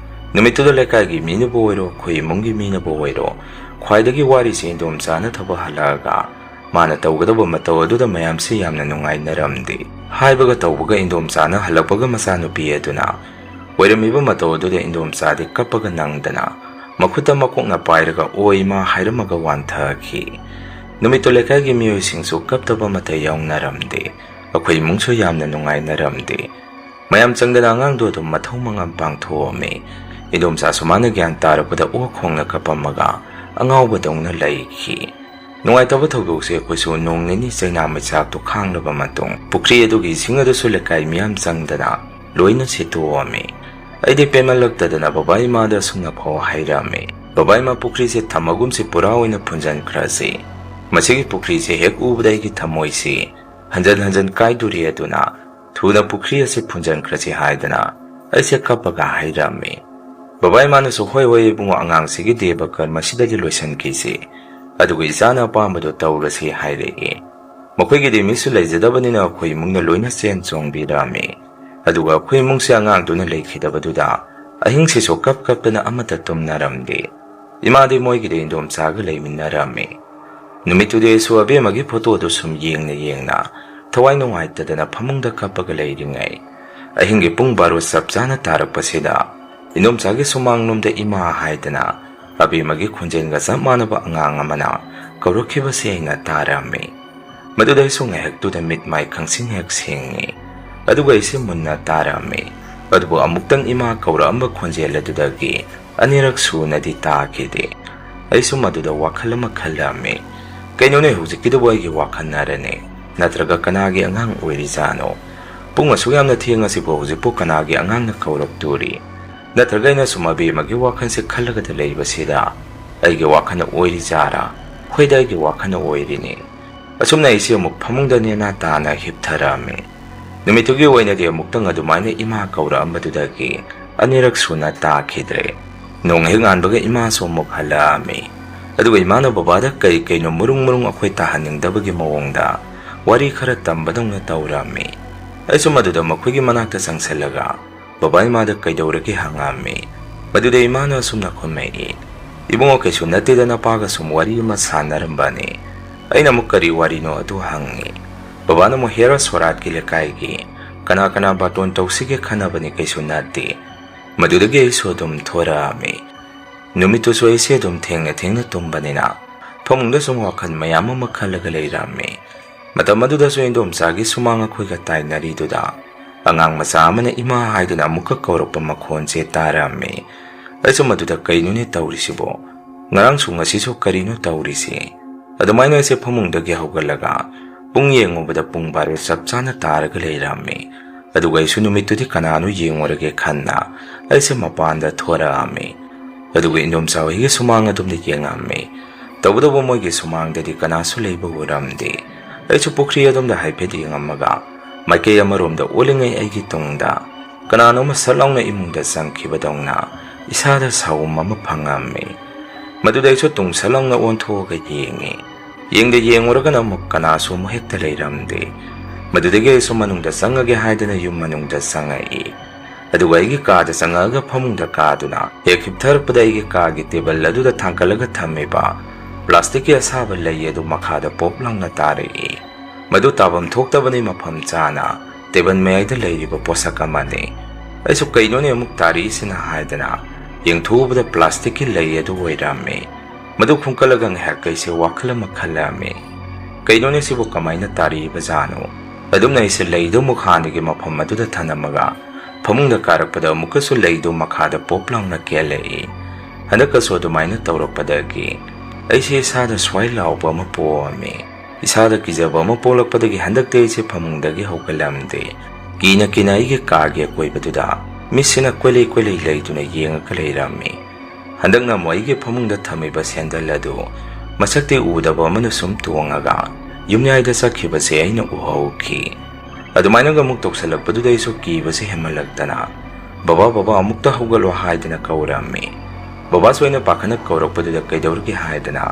ꯅꯨꯃꯤꯠꯇꯨꯗ ꯂꯩꯀꯥꯏꯒꯤ ꯃꯤꯅꯕꯨ ꯑꯣꯏꯔꯣ, ꯑꯩꯈꯣꯏ ꯏꯃꯨꯡꯒꯤ ꯃꯤꯅꯕꯨ ꯑꯣꯏꯔꯣ, ꯈ꯭ꯋꯥꯏꯗꯒꯤ ꯋꯥꯔꯤꯁꯦ ꯏꯟꯗꯣꯝꯆꯥꯅ ꯊꯕꯛ ꯍꯜꯂꯛꯑꯒ ꯃꯥꯅ ꯇꯧꯒꯗꯕ ꯃꯇꯧ ꯑꯗꯨꯗ ꯃꯌꯥꯝꯁꯤ ꯌꯥꯝꯅ ꯅꯨꯡꯉꯥꯏꯅꯔꯝꯗꯦ꯫ ꯍꯥꯏꯕꯒ ꯇꯧꯕꯒ ꯏꯟꯗꯣꯝꯆꯥꯅ ꯍꯜꯂꯛꯄꯒ ꯃꯆꯥꯅꯨꯄꯤ ꯑꯗꯨꯅ ꯑꯣꯏꯔꯝꯃꯤꯕ ꯃꯇꯧ ꯑꯗꯨꯗ ꯏꯟꯗꯣꯝꯆꯥꯗꯤ ꯀꯞꯄꯒ ꯅꯪꯗꯅ ꯃꯈꯨꯠꯇ ꯃꯀꯣꯛꯅ ꯄꯥꯏꯔꯒ "ꯑꯣꯏ ꯏꯃꯥ" ꯍꯥꯏꯔꯝꯃꯒ ꯋꯥꯟꯊꯈꯤ꯫ ꯅꯨꯃꯤꯠꯇꯨ ꯂꯩꯀꯥꯏꯒꯤ ꯃꯤꯑꯣꯏꯁꯤꯡꯁꯨ ꯀꯞꯇꯕ ꯑꯃꯠꯇ ꯌꯥꯎꯅꯔꯝꯗꯦ꯫ ꯑꯩꯈꯣꯏ ꯏꯃꯨꯡꯁꯨ ꯌꯥꯝꯅ ꯅꯨꯡꯉꯥꯏꯅꯔꯝꯗꯦ꯫ ꯃꯌꯥꯝ ꯆꯪꯗꯅ ꯑꯉꯥꯡꯗꯣ ꯑꯗꯨꯝ ꯃꯊꯧ ꯃꯉꯝ ꯄꯥꯡꯊꯣꯛꯑꯝꯃꯤ꯫ ꯏꯟꯗꯣꯝꯆꯥꯁꯨ ꯃꯥꯅ ꯒ꯭ꯌꯥꯟ ꯇꯥꯔꯛꯄꯗ ꯑꯣꯛ ꯈꯣꯡꯅ ꯀꯞꯄꯝꯃꯒ ꯑꯉꯥꯎꯕꯗꯧꯅ ꯂꯩꯈꯤ꯫ ꯅꯨꯡꯉꯥꯏꯇꯕ ꯊꯧꯗꯣꯛꯁꯦ ꯑꯩꯈꯣꯏꯁꯨ ꯅꯣꯡ ꯅꯤꯅꯤ ꯆꯩꯅꯥ ꯃꯩꯆꯥꯛꯇꯨ ꯈꯥꯡꯂꯕ ꯃꯇꯨꯡ, ꯄꯨꯈ꯭ꯔꯤ ꯑꯗꯨꯒꯤ ꯏꯁꯤꯡ ꯑꯗꯨꯁꯨ ꯂꯩꯀꯥꯏ ꯃꯤꯌꯥꯝ ꯆꯪꯗꯅ ꯂꯣꯏꯅ ꯁꯤꯠꯇꯣꯛꯑꯝꯃꯤ꯫ ꯑꯩꯗꯤ ꯄꯦꯟꯃꯜꯂꯛꯇꯗꯅ ꯕꯕꯥ ꯏꯃꯥꯗ ꯑꯁꯨꯝꯅ ꯐꯥꯎ ꯍꯥꯏꯔꯝꯃꯤ, "ꯕꯕꯥ ꯏꯃꯥ, ꯄꯨꯈ꯭ꯔꯤꯁꯦ ꯊꯝꯃꯒꯨꯝꯁꯤ, ꯄꯨꯔꯥ ꯑꯣꯏꯅ ꯐꯨꯟꯖꯟꯈ꯭ꯔꯁꯤ꯫ ꯃꯁꯤꯒꯤ ꯄꯨꯈ꯭ꯔꯤꯁꯦ ꯍꯦꯛ ꯎꯕꯗ ꯑꯩꯒꯤ ꯊꯃꯣꯏꯁꯤ ꯍꯟꯖꯟ ꯍꯟꯖꯟ ꯀꯥꯏꯗꯣꯔꯤ ꯑꯗꯨꯅ ꯊꯨꯅ ꯄꯨꯈ꯭ꯔꯤ ꯑꯁꯤ ꯐꯨꯟꯖꯟꯈ꯭ꯔꯁꯤ" ꯍꯥꯏꯗꯅ ꯑꯩꯁꯦ ꯀꯞꯄꯒ ꯍꯥꯏꯔꯝꯃꯤ꯫ ꯕꯕꯥ ꯏꯃꯥꯅꯁꯨ, "ꯍꯣꯏ ꯍꯣꯏ ꯏꯕꯨꯡꯉꯣ, ꯑꯉꯥꯡꯁꯤꯒꯤ ꯗꯦꯕ ꯀꯔꯃꯁꯤꯗꯗꯤ ꯂꯣꯏꯁꯤꯟꯈꯤꯁꯤ, ꯑꯗꯨꯒ ꯏꯆꯥꯅ ꯑꯄꯥꯝꯕꯗꯣ ꯇꯧꯔꯁꯤ" ꯍꯥꯏꯔꯛꯏ꯫ ꯃꯈꯣꯏꯒꯤꯗꯤ ꯃꯤꯁꯨ ꯂꯩꯖꯗꯕꯅꯤꯅ ꯑꯩꯈꯣꯏ ꯏꯃꯨꯡꯅ ꯂꯣꯏꯅ ꯆꯦꯟ ꯆꯣꯡꯕꯤꯔꯝꯃꯤ꯫ ꯑꯗꯨꯒ ꯑꯩꯈꯣꯏ ꯏꯃꯨꯡꯁꯦ ꯑꯉꯥꯡꯗꯨꯅ ꯂꯩꯈꯤꯗꯕꯗꯨꯗ ꯑꯍꯤꯡꯁꯤꯁꯨ ꯀꯞ ꯀꯞꯇꯅ ꯑꯃꯠꯇ ꯇꯨꯝꯅꯔꯝꯗꯦ꯫ ꯏꯃꯥꯗꯤ ꯃꯣꯏꯒꯤꯗ ꯏꯟꯗꯣꯝꯆꯥꯒ ꯂꯩꯃꯤꯟꯅꯔꯝꯃꯤ꯫ ꯅꯨꯃꯤꯠꯇꯨꯗꯤ ꯑꯩꯁꯨ ꯑꯕꯦꯝꯃꯒꯤ ꯐꯣꯇꯣꯗꯨ ꯁꯨꯝ ꯌꯦꯡꯅ ꯌꯦꯡꯅ ꯊꯋꯥꯏ ꯅꯨꯡꯉꯥꯏꯇꯗꯅ ꯐꯃꯨꯡꯗ ꯀꯞꯄꯒ ꯂꯩꯔꯤꯉꯩ, ꯑꯍꯤꯡꯒꯤ ꯄꯨꯡ ꯕꯥꯔꯣ ꯆꯞ ꯆꯥꯅ ꯇꯥꯔꯛꯄꯁꯤꯗ ꯏꯟꯗꯣꯝꯆꯥꯒꯤ ꯁꯨꯃꯥꯡꯂꯣꯝꯗ "ꯏꯃꯥ" ꯍꯥꯏꯗꯅ ꯑꯕꯦꯝꯃꯒꯤ ꯈꯣꯟꯖꯦꯜꯒ ꯆꯞ ꯃꯥꯟꯅꯕ ꯑꯉꯥꯡ ꯑꯃꯅ ꯀꯧꯔꯛꯈꯤꯕꯁꯦ ꯑꯩꯅ ꯇꯥꯔꯝꯃꯤ꯫ ꯃꯗꯨꯗ ꯑꯩꯁꯨ ꯉꯥꯏꯍꯥꯛꯇꯨꯗ ꯃꯤꯠ ꯃꯥꯏ ꯈꯪꯁꯤꯡ ꯍꯦꯛ ꯁꯤꯡꯉꯤ꯫ ꯑꯗꯨꯒ ꯑꯩꯁꯦ ꯃꯨꯟꯅ ꯇꯥꯔꯝꯃꯤ꯫ ꯑꯗꯨꯕꯨ ꯑꯃꯨꯛꯇꯪ ꯏꯃꯥ ꯀꯧꯔꯛꯑꯝꯕ ꯈꯣꯟꯖꯦꯜ ꯑꯗꯨꯗꯒꯤ ꯑꯅꯤꯔꯛ ꯁꯨꯅꯗꯤ ꯇꯥꯈꯤꯗꯦ꯫ ꯑꯩꯁꯨ ꯃꯗꯨꯗ ꯋꯥꯈꯜ ꯑꯃ ꯈꯜꯂꯝꯃꯤ꯫ "ꯀꯩꯅꯣꯅꯦ, ꯍꯧꯖꯤꯛꯀꯤꯗꯨꯕꯨ ꯑꯩꯒꯤ ꯋꯥꯈꯜꯅꯔꯅꯦ? ꯅꯠꯇ꯭ꯔꯒ ꯀꯅꯥꯒꯤ ꯑꯉꯥꯡ ꯑꯣꯏꯔꯤꯖꯥꯠꯅꯣ? ꯄꯨꯡ ꯑꯁꯨꯛ ꯌꯥꯝꯅ ꯊꯦꯡꯉꯁꯤꯕꯨ ꯍꯧꯖꯤꯛꯄꯨ ꯀꯅꯥꯒꯤ ꯑꯉꯥꯡꯅ ꯀꯧꯔꯛꯇꯣꯔꯤ? ꯅꯠꯇ꯭ꯔꯒ ꯑꯩꯅ ꯁꯨꯝ ꯑꯕꯦꯝꯃꯒꯤ ꯋꯥꯈꯜꯁꯦ ꯈꯜꯂꯒꯗ ꯂꯩꯕꯁꯤꯗ ꯑꯩꯒꯤ ꯋꯥꯈꯜꯅ ꯑꯣꯏꯔꯤꯖꯥꯔꯥ?" ꯍꯣꯏꯗ, ꯑꯩꯒꯤ ꯋꯥꯈꯜꯅ ꯑꯣꯏꯔꯤꯅꯤ꯫ ꯑꯁꯨꯝꯅ ꯑꯩꯁꯦ ꯑꯃꯨꯛ ꯐꯃꯨꯡꯗ ꯅꯦꯅꯥ ꯇꯥꯅ ꯍꯤꯞꯊꯔꯝꯃꯤ꯫ ꯅꯨꯃꯤꯠꯇꯨꯒꯤ ꯑꯣꯏꯅꯗꯤ ꯑꯃꯨꯛꯇꯪ ꯑꯗꯨꯃꯥꯏꯅ ꯏꯃꯥ ꯀꯧꯔꯛꯑꯝꯕꯗꯨꯗꯒꯤ ꯑꯅꯤꯔꯛ ꯁꯨꯅ ꯇꯥꯈꯤꯗ꯭ꯔꯦ꯫ ꯅꯣꯡ ꯍꯦꯛ ꯉꯥꯟꯕꯒ ꯏꯃꯥꯁꯨ ꯑꯃꯨꯛ ꯍꯜꯂꯛꯑꯝꯃꯤ꯫ ꯑꯗꯨꯒ ꯏꯃꯥꯅ ꯕꯕꯥꯗ ꯀꯩ ꯀꯩꯅꯣ ꯃꯔꯨꯡ ꯃꯔꯨꯡ ꯑꯩꯈꯣꯏ ꯇꯥꯍꯟꯅꯤꯡꯗꯕꯒꯤ ꯃꯑꯣꯡꯗ ꯋꯥꯔꯤ ꯈꯔ ꯇꯝꯕꯗꯧꯅ ꯇꯧꯔꯝꯃꯤ꯫ ꯑꯩꯁꯨ ꯃꯗꯨꯗ ꯃꯈꯣꯏꯒꯤ ꯃꯅꯥꯛꯇ ꯆꯪꯁꯤꯜꯂꯒ ꯕꯕꯥ ꯏꯃꯥꯗ ꯀꯩꯗꯧꯔꯒꯦ ꯍꯪꯉꯝꯃꯤ꯫ ꯃꯗꯨꯗ ꯏꯃꯥꯅ ꯑꯁꯨꯝꯅ ꯈꯨꯝꯃꯛꯏ, "ꯏꯕꯨꯡꯉꯣ, ꯀꯩꯁꯨ ꯅꯠꯇꯦꯗ, ꯅꯄꯥꯒ ꯁꯨꯝ ꯋꯥꯔꯤ ꯑꯃ ꯁꯥꯟꯅꯔꯝꯕꯅꯤ"꯫ ꯑꯩꯅ ꯑꯃꯨꯛ "ꯀꯔꯤ ꯋꯥꯔꯤꯅꯣ?" ꯑꯗꯨ ꯍꯪꯉꯤ꯫ ꯕꯕꯥꯅ ꯑꯃꯨꯛ "ꯍꯦꯔꯥ ꯁꯣꯔꯥꯠꯀꯤ ꯂꯩꯀꯥꯏꯒꯤ ꯀꯅꯥ ꯀꯅꯥ ꯕꯥꯇꯣꯟ ꯇꯧꯁꯤꯒꯦ ꯈꯟꯅꯕꯅꯤ, ꯀꯩꯁꯨ ꯅꯠꯇꯦ"꯫ ꯃꯗꯨꯗꯒꯤ ꯑꯩꯁꯨ ꯑꯗꯨꯝ ꯊꯣꯔꯛꯑꯝꯃꯤ꯫ ꯅꯨꯃꯤꯠꯇꯨꯁꯨ ꯑꯩꯁꯦ ꯑꯗꯨꯝ ꯊꯦꯡꯅ ꯊꯦꯡꯅ ꯇꯨꯝꯕꯅꯤꯅ ꯐꯃꯨꯡꯗ ꯁꯨꯝ ꯋꯥꯈꯜ ꯃꯌꯥꯝ ꯑꯃ ꯈꯜꯂꯒ ꯂꯩꯔꯝꯃꯤ꯫ ꯃꯇꯝ ꯑꯗꯨꯗꯁꯨ ꯏꯟꯗꯣꯝꯆꯥꯒꯤ ꯁꯨꯃꯥꯡ ꯑꯩꯈꯣꯏꯒ ꯇꯥꯏꯅꯔꯤꯗꯨꯗ ꯑꯉꯥꯡ ꯃꯆꯥ ꯑꯃꯅ "ꯏꯃꯥ" ꯍꯥꯏꯗꯨꯅ ꯑꯃꯨꯛꯀ ꯀꯧꯔꯛꯄ ꯃꯈꯣꯟꯁꯦ ꯇꯥꯔꯝꯃꯤ꯫ ꯑꯩꯁꯨ ꯃꯗꯨꯗ "ꯀꯩꯅꯣꯅꯦ ꯇꯧꯔꯤꯁꯤꯕꯣ? ꯉꯔꯥꯡꯁꯨ ꯉꯁꯤꯁꯨ ꯀꯔꯤꯅꯣ ꯇꯧꯔꯤꯁꯤ?" ꯑꯗꯨꯃꯥꯏꯅ ꯑꯩꯁꯦ ꯐꯃꯨꯡꯗꯒꯤ ꯍꯧꯒꯠꯂꯒ ꯄꯨꯡ ꯌꯦꯡꯉꯨꯕꯗ ꯄꯨꯡ ꯕꯥꯔꯣ ꯆꯞ ꯆꯥꯅ ꯇꯥꯔꯒ ꯂꯩꯔꯝꯃꯤ꯫ ꯑꯗꯨꯒ ꯑꯩꯁꯨ ꯅꯨꯃꯤꯠꯇꯨꯗꯤ ꯀꯅꯥꯅꯣ ꯌꯦꯡꯉꯨꯔꯒꯦ ꯈꯟꯅ ꯑꯩꯁꯦ ꯃꯄꯥꯟꯗ ꯊꯣꯔꯛꯑꯝꯃꯤ꯫ ꯑꯗꯨꯒ ꯏꯟꯗꯣꯝꯆꯥ ꯍꯣꯏꯒꯤ ꯁꯨꯃꯥꯡ ꯑꯗꯣꯝꯗ ꯌꯦꯡꯉꯝꯃꯤ꯫ ꯇꯧꯕꯇꯕꯨ ꯃꯣꯏꯒꯤ ꯁꯨꯃꯥꯡꯗꯗꯤ ꯀꯅꯥꯁꯨ ꯂꯩꯕ ꯎꯔꯝꯗꯦ꯫ ꯑꯩꯁꯨ ꯄꯨꯈ꯭ꯔꯤ ꯑꯗꯣꯝꯗ ꯍꯥꯏꯐꯦꯠ ꯌꯦꯡꯉꯝꯃꯒ ꯃꯥꯏꯀꯩ ꯑꯃꯔꯣꯝꯗ ꯑꯣꯜꯂꯤꯉꯩ ꯑꯩꯒꯤ ꯇꯨꯡꯗ ꯀꯅꯥꯅꯣꯝꯃ ꯁꯠ ꯂꯥꯎꯅ ꯏꯃꯨꯡꯗ ꯆꯪꯈꯤꯕꯗꯧꯅ ꯏꯁꯥꯗ ꯁꯥꯎꯝ ꯑꯃ ꯐꯪꯉꯝꯃꯤ꯫ ꯃꯗꯨꯗ ꯑꯩꯁꯨ ꯇꯨꯡ ꯁꯠ ꯂꯥꯎꯅ ꯑꯣꯟꯊꯣꯛꯑꯒ ꯌꯦꯡꯉꯤ꯫ ꯌꯦꯡꯗ ꯌꯦꯡꯉꯨꯔꯒꯅ ꯑꯃꯨꯛ ꯀꯅꯥꯁꯨ ꯑꯃꯨꯛ ꯍꯦꯛꯇ ꯂꯩꯔꯝꯗꯦ꯫ ꯃꯗꯨꯗꯒꯤ ꯑꯩꯁꯨ ꯃꯅꯨꯡꯗ ꯆꯪꯉꯒꯦ ꯍꯥꯏꯗꯅ ꯌꯨꯝ ꯃꯅꯨꯡꯗ ꯆꯪꯉꯛꯏ꯫ ꯑꯗꯨꯒ ꯑꯩꯒꯤ ꯀꯥꯗ ꯆꯪꯉꯛꯑꯒ ꯐꯃꯨꯡꯗ ꯀꯥꯗꯨꯅ ꯍꯦꯛ ꯍꯤꯞꯊꯔꯛꯄꯗ ꯑꯩꯒꯤ ꯀꯥꯒꯤ ꯇꯦꯕꯜ ꯑꯗꯨꯗ ꯊꯥꯡꯒꯠꯂꯒ ꯊꯝꯃꯤꯕ ꯄ꯭ꯂꯥꯁꯇꯤꯛꯀꯤ ꯑꯁꯥꯕ ꯂꯩ ꯑꯗꯨ ꯃꯈꯥꯗ ꯄꯣꯞ ꯂꯥꯎꯅ ꯇꯥꯔꯛꯏ꯫ ꯃꯗꯨ ꯇꯥꯐꯝ ꯊꯣꯛꯇꯕꯅꯤ ꯃꯐꯝ ꯆꯥꯅ ꯇꯦꯕꯜ ꯃꯌꯥꯏꯗ ꯂꯩꯔꯤꯕ ꯄꯣꯠꯁꯛ ꯑꯃꯅꯤ꯫ ꯑꯩꯁꯨ ꯀꯩꯅꯣꯅꯦ ꯑꯃꯨꯛ ꯇꯥꯔꯛꯏꯁꯤꯅ ꯍꯥꯏꯗꯅ ꯌꯦꯡꯊꯣꯛꯎꯕꯗ ꯄ꯭ꯂꯥꯁꯇꯤꯛꯀꯤ ꯂꯩ ꯑꯗꯨ ꯑꯣꯏꯔꯝꯃꯤ꯫ ꯃꯗꯨ ꯈꯨꯝꯀꯠꯂꯒ ꯉꯥꯏꯍꯥꯛ ꯑꯩꯁꯦ ꯋꯥꯈꯜ ꯑꯃ ꯈꯜꯂꯛꯑꯝꯃꯤ꯫ ꯀꯩꯅꯣꯅꯦ ꯁꯤꯕꯨ ꯀꯃꯥꯏꯅ ꯇꯥꯔꯛꯏꯕꯖꯥꯠꯅꯣ? ꯑꯗꯨꯝꯅ ꯑꯩꯁꯦ ꯂꯩꯗꯨ ꯑꯃꯨꯛ ꯍꯥꯟꯅꯒꯤ ꯃꯐꯝ ꯑꯗꯨꯗ ꯊꯅꯝꯃꯒ ꯐꯃꯨꯡꯗ ꯀꯥꯔꯛꯄꯗ ꯑꯃꯨꯛꯀꯁꯨ ꯂꯩꯗꯨ ꯃꯈꯥꯗ ꯄꯣꯞ ꯂꯥꯎꯅ ꯀꯦꯜꯂꯛꯏ꯫ ꯍꯟꯗꯛꯀꯁꯨ ꯑꯗꯨꯃꯥꯏꯅ ꯇꯧꯔꯛꯄꯗꯒꯤ ꯑꯩꯁꯦ ꯏꯁꯥꯗ ꯁ꯭ꯋꯥꯏ ꯂꯥꯎꯕ ꯑꯃ ꯄꯣꯛꯑꯝꯃꯤ꯫ ꯏꯁꯥꯗ ꯀꯤꯖꯕ ꯑꯃ ꯄꯣꯛꯂꯛꯄꯗꯒꯤ ꯍꯟꯗꯛꯇꯤ ꯑꯩꯁꯦ ꯐꯃꯨꯡꯗꯒꯤ ꯍꯧꯒꯠꯂꯝꯗꯦ꯫ ꯀꯤꯅ ꯀꯤꯅ ꯑꯩꯒꯤ ꯀꯥꯒꯤ ꯑꯀꯣꯏꯕꯗꯨꯗ ꯃꯤꯠꯁꯤꯅ ꯀꯣꯏꯂꯩ ꯀꯣꯏꯂꯩ ꯂꯩꯗꯨꯅ ꯌꯦꯡꯉꯒ ꯂꯩꯔꯝꯃꯤ꯫ ꯍꯟꯗꯛꯅ ꯑꯃꯨꯛ ꯑꯩꯒꯤ ꯐꯃꯨꯡꯗ ꯊꯝꯃꯤꯕ ꯁꯦꯟꯗꯜ ꯑꯗꯨ ꯃꯁꯛꯇꯤ ꯎꯗꯕ ꯑꯃꯅ ꯁꯨꯝ ꯇꯣꯡꯉꯒ ꯌꯨꯝꯌꯥꯏꯗ ꯆꯠꯈꯤꯕꯁꯦ ꯑꯩꯅ ꯎꯍꯧꯈꯤ꯫ ꯑꯗꯨꯃꯥꯏꯅꯒ ꯑꯃꯨꯛ ꯇꯧꯁꯜꯂꯛꯄꯗꯨꯗ ꯑꯩꯁꯨ ꯀꯤꯕꯁꯦ ꯍꯦꯟꯃꯜꯂꯛꯇꯅ, "ꯕꯕꯥ, ꯕꯕꯥ, ꯑꯃꯨꯛꯇ ꯍꯧꯒꯠꯂꯣ" ꯍꯥꯏꯗꯅ ꯀꯧꯔꯝꯃꯤ꯫ ꯕꯕꯥꯁꯨ ꯑꯩꯅ ꯄꯥꯈꯠꯅ ꯀꯧꯔꯛꯄꯗꯨꯗ ꯀꯩꯗꯧꯔꯒꯦ ꯍꯥꯏꯗꯅ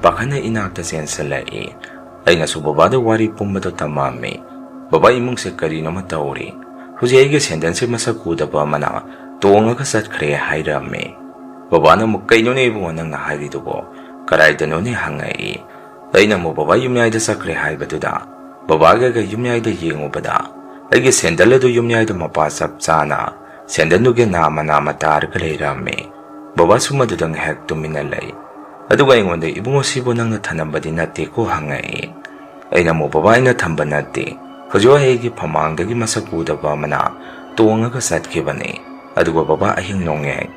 ꯄꯥꯈꯠꯅ ꯏꯅꯥꯛꯇ ꯆꯦꯟꯁꯤꯜꯂꯛꯏ꯫ ꯑꯩꯅꯁꯨ ꯕꯕꯥꯗ ꯋꯥꯔꯤ ꯄꯨꯝꯕꯗꯣ ꯇꯝꯃꯝꯃꯤ꯫ ꯕꯕꯥ ꯏꯃꯨꯡꯁꯦ ꯀꯔꯤꯅꯣꯃ ꯇꯧꯔꯤ꯫ ꯍꯧꯖꯤꯛ ꯑꯩꯒꯤ ꯁꯦꯟꯗꯟꯁꯦ ꯃꯁꯛ ꯎꯗꯕ ꯑꯃꯅ ꯇꯣꯡꯉꯒ ꯆꯠꯈ꯭ꯔꯦ ꯍꯥꯏꯔꯝꯃꯤ꯫ ꯕꯕꯥꯅ ꯑꯃꯨꯛ, "ꯀꯩꯅꯣꯅꯦ ꯏꯕꯨꯡꯉꯣ ꯅꯪꯅ ꯍꯥꯏꯔꯤꯗꯨꯕꯣ? ꯀꯗꯥꯏꯗꯅꯣꯅꯦ?" ꯍꯪꯉꯛꯏ꯫ ꯑꯩꯅ ꯑꯃꯨꯛ ꯕꯕꯥ ꯌꯨꯝꯌꯥꯏꯗ ꯆꯠꯈ꯭ꯔꯦ ꯍꯥꯏꯕꯗꯨꯗ ꯕꯕꯥꯒ ꯑꯩꯒ ꯌꯨꯝꯌꯥꯏꯗ ꯌꯦꯡꯉꯨꯕꯗ ꯑꯩꯒꯤ ꯁꯦꯟꯗꯜ ꯑꯗꯨ ꯌꯨꯝꯌꯥꯏꯗ ꯃꯄꯥ ꯆꯞ ꯆꯥꯅ ꯁꯦꯟꯗꯜꯗꯨꯒꯤ ꯅꯥꯝꯃ ꯅꯥꯝꯃ ꯇꯥꯔꯒ ꯂꯩꯔꯝꯃꯤ꯫ ꯕꯕꯥꯁꯨ ꯃꯗꯨꯗ ꯉꯥꯏꯍꯥꯛ ꯇꯨꯃꯤꯟꯅ ꯂꯩ꯫ ꯑꯗꯨꯒ ꯑꯩꯉꯣꯟꯗ, "ꯏꯕꯨꯡꯉꯣ, ꯁꯤꯕꯨ ꯅꯪꯅ ꯊꯅꯝꯕꯗꯤ ꯅꯠꯇꯦꯀꯣ?" ꯍꯪꯉꯛꯏ꯫ ꯑꯩꯅ ꯑꯃꯨꯛ, "ꯕꯕꯥ, ꯑꯩꯅ ꯊꯝꯕ ꯅꯠꯇꯦ꯫ ꯍꯧꯖꯤꯛ ꯋꯥꯏ ꯑꯩꯒꯤ ꯐꯃꯥꯡꯗꯒꯤ ꯃꯁꯛ ꯎꯗꯕ ꯑꯃꯅ ꯇꯣꯡꯉꯒ ꯆꯠꯈꯤꯕꯅꯤ꯫ ꯑꯗꯨꯒ ꯕꯕꯥ, ꯑꯍꯤꯡ ꯅꯣꯡꯌꯥꯏ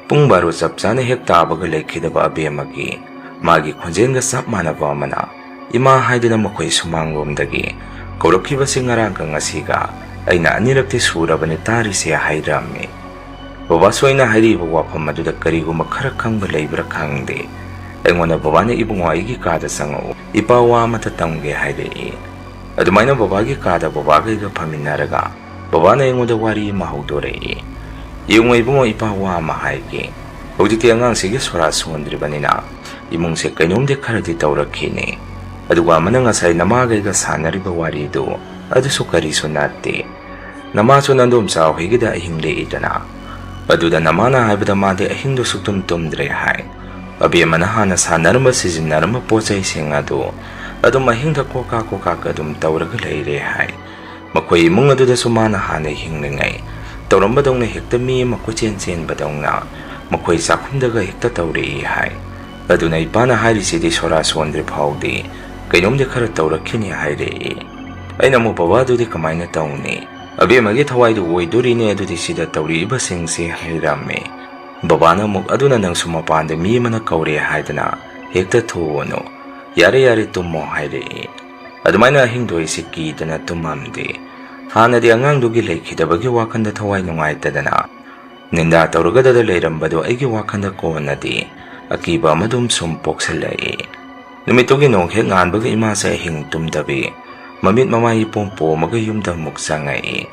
ꯄꯨꯡ ꯕꯥꯔꯣ ꯆꯞ ꯆꯥꯅ ꯍꯦꯛ ꯇꯥꯕꯒ ꯂꯩꯈꯤꯗꯕ ꯑꯕꯦꯝꯃꯒꯤ ꯃꯥꯒꯤ ꯈꯣꯟꯖꯦꯜꯒ ꯆꯞ ꯃꯥꯟꯅꯕ ꯑꯃꯅ "ꯏꯃꯥ" ꯍꯥꯏꯗꯨꯅ ꯃꯈꯣꯏ ꯁꯨꯃꯥꯡꯂꯣꯝꯗꯒꯤ ꯀꯧꯔꯛꯈꯤꯕꯁꯤ ꯉꯔꯥꯡꯒ ꯉꯁꯤꯒ ꯑꯩꯅ ꯑꯅꯤꯔꯛꯇꯤ ꯁꯨꯔꯕꯅꯤ ꯇꯥꯔꯤꯁꯦ ꯍꯥꯏꯔꯝꯃꯤ꯫ ꯕꯕꯥꯁꯨ ꯑꯩꯅ ꯍꯥꯏꯔꯤꯕ ꯋꯥꯐꯝ ꯑꯗꯨꯗ ꯀꯔꯤꯒꯨꯝꯕ ꯈꯔ ꯈꯪꯕ ꯂꯩꯕ꯭ꯔꯥ ꯈꯪꯗꯦ꯫ ꯑꯩꯉꯣꯟꯗ ꯕꯕꯥꯅ "ꯏꯕꯨꯡꯉꯣ, ꯑꯩꯒꯤ ꯀꯥꯗ ꯆꯪꯉꯛꯎ, ꯏꯄꯥ ꯋꯥ ꯑꯃꯇ ꯇꯝꯒꯦ" ꯍꯥꯏꯔꯛꯏ꯫ ꯑꯗꯨꯃꯥꯏꯅ ꯕꯕꯥꯒꯤ ꯀꯥꯗ ꯕꯕꯥꯒ ꯑꯩꯒ ꯐꯝꯃꯤꯟꯅꯔꯒ ꯕꯕꯥꯅ ꯑꯩꯉꯣꯟꯗ ꯋꯥꯔꯤ ꯑꯃ ꯍꯧꯗꯣꯔꯛꯏ꯫ "ꯌꯦꯡꯉꯣ ꯏꯕꯨꯡꯉꯣ, ꯏꯄꯥ ꯋꯥ ꯑꯃ ꯍꯥꯏꯒꯦ꯫ ꯍꯧꯖꯤꯛꯇꯤ ꯑꯉꯥꯡꯁꯤꯒꯤ ꯁꯣꯔꯥ ꯁꯣꯟꯗ꯭ꯔꯤꯕꯅꯤꯅ ꯏꯃꯨꯡꯁꯦ ꯀꯩꯅꯣꯝꯗꯤ ꯈꯔꯗꯤ ꯇꯧꯔꯛꯈꯤꯅꯤ꯫ ꯑꯗꯨꯒ ꯑꯃꯅ ꯉꯁꯥꯏ ꯅꯃꯥꯒꯩꯒ ꯁꯥꯟꯅꯔꯤꯕ ꯋꯥꯔꯤꯗꯨ ꯑꯗꯨꯁꯨ ꯀꯔꯤꯁꯨ ꯅꯠꯇꯦ꯫ ꯅꯃꯥꯁꯨ ꯅꯟꯗꯣꯝꯆꯥ ꯍꯣꯏꯒꯤꯗ ꯑꯍꯤꯡ ꯂꯦꯛꯏꯗꯅ꯫ ꯑꯗꯨꯗ ꯅꯃꯥꯅ ꯍꯥꯏꯕꯗ ꯃꯥꯗꯤ ꯑꯍꯤꯡꯗꯨ ꯁꯨꯛꯇꯨꯝ ꯇꯨꯝꯗ꯭ꯔꯦ ꯍꯥꯏ꯫ ꯑꯕꯦꯝꯃꯅ ꯍꯥꯟꯅ ꯁꯥꯟꯅꯔꯝꯕ ꯁꯤꯖꯤꯟꯅꯔꯝꯕ ꯄꯣꯠ ꯆꯩꯁꯤꯡ ꯑꯗꯨ ꯑꯗꯨꯝ ꯑꯍꯤꯡꯗ ꯀꯣꯀꯥ ꯀꯣꯀꯥ ꯑꯗꯨꯝ ꯇꯧꯔꯒ ꯂꯩꯔꯦ ꯍꯥꯏ꯫ ꯃꯈꯣꯏ ꯏꯃꯨꯡ ꯑꯗꯨꯗꯁꯨ ꯃꯥꯅ ꯍꯥꯟꯅ ꯍꯤꯡꯂꯤꯉꯩ ꯇꯧꯔꯝꯕꯗꯧꯅ ꯍꯦꯛꯇ ꯃꯤ ꯑꯃ ꯀꯣꯏꯆꯦꯟ ꯆꯦꯟꯕꯗꯧꯅ ꯃꯈꯣꯏ ꯆꯥꯛꯈꯨꯝꯗꯒ ꯍꯦꯛꯇ ꯇꯧꯔꯛꯏ ꯍꯥꯏ꯫ ꯑꯗꯨꯅ ꯏꯄꯥꯅ ꯍꯥꯏꯔꯤꯁꯤꯗꯤ ꯁꯣꯔꯥ ꯁꯣꯟꯗ꯭ꯔꯤ ꯐꯥꯎꯗꯤ ꯀꯩꯅꯣꯝꯗꯤ ꯈꯔ ꯇꯧꯔꯛꯈꯤꯅꯤ ꯍꯥꯏꯔꯛꯏ꯫ ꯑꯩꯅ ꯑꯃꯨꯛ ꯕꯕꯥ ꯑꯗꯨꯗꯤ ꯀꯃꯥꯏꯅ ꯇꯧꯅꯤ? ꯑꯕꯦꯝꯃꯒꯤ ꯊꯋꯥꯏꯗꯨ ꯑꯣꯏꯗꯣꯔꯤꯅꯦ ꯑꯗꯨꯗꯤ ꯁꯤꯗ ꯇꯧꯔꯛꯏꯕꯁꯤꯡꯁꯦ ꯍꯥꯏꯔꯝꯃꯤ꯫ ꯕꯕꯥꯅ ꯑꯃꯨꯛ "ꯑꯗꯨꯅ ꯅꯪꯁꯨ ꯃꯄꯥꯟꯗ ꯃꯤ ꯑꯃꯅ ꯀꯧꯔꯦ ꯍꯥꯏꯗꯅ ꯍꯦꯛꯇ ꯊꯣꯛꯎꯅꯨ꯫ ꯌꯥꯔꯦ ꯌꯥꯔꯦ ꯇꯨꯝꯃꯣ" ꯍꯥꯏꯔꯛꯏ꯫ ꯑꯗꯨꯃꯥꯏꯅ ꯑꯍꯤꯡꯗꯣ ꯑꯩꯁꯦ ꯀꯤꯗꯅ ꯇꯨꯝꯃꯝꯗꯦ꯫ ꯍꯥꯟꯅꯗꯤ ꯑꯉꯥꯡꯗꯨꯒꯤ ꯂꯩꯈꯤꯗꯕꯒꯤ ꯋꯥꯈꯜꯗ ꯊꯋꯥꯏ ꯅꯨꯡꯉꯥꯏꯇꯗꯅ ꯅꯤꯟꯗꯥ ꯇꯧꯔꯒꯗꯗ ꯂꯩꯔꯝꯕꯗꯣ ꯑꯩꯒꯤ ꯋꯥꯈꯜꯗ ꯀꯣꯟꯅꯗꯤ ꯑꯀꯤꯕ ꯑꯃꯗꯨꯝ ꯁꯨꯝ ꯄꯣꯛꯁꯜꯂꯛꯏ꯫ ꯅꯨꯃꯤꯠꯇꯨꯒꯤ ꯅꯣꯡ ꯍꯦꯛ ꯉꯥꯟꯕꯒ ꯏꯃꯥꯁꯦ ꯑꯍꯤꯡ ꯇꯨꯝꯗꯕꯤ ꯃꯃꯤꯠ ꯃꯃꯥꯏ ꯏꯄꯣꯝ ꯄꯣꯝꯃꯒ ꯌꯨꯝꯗ ꯑꯃꯨꯛ ꯆꯪꯉꯛꯏ꯫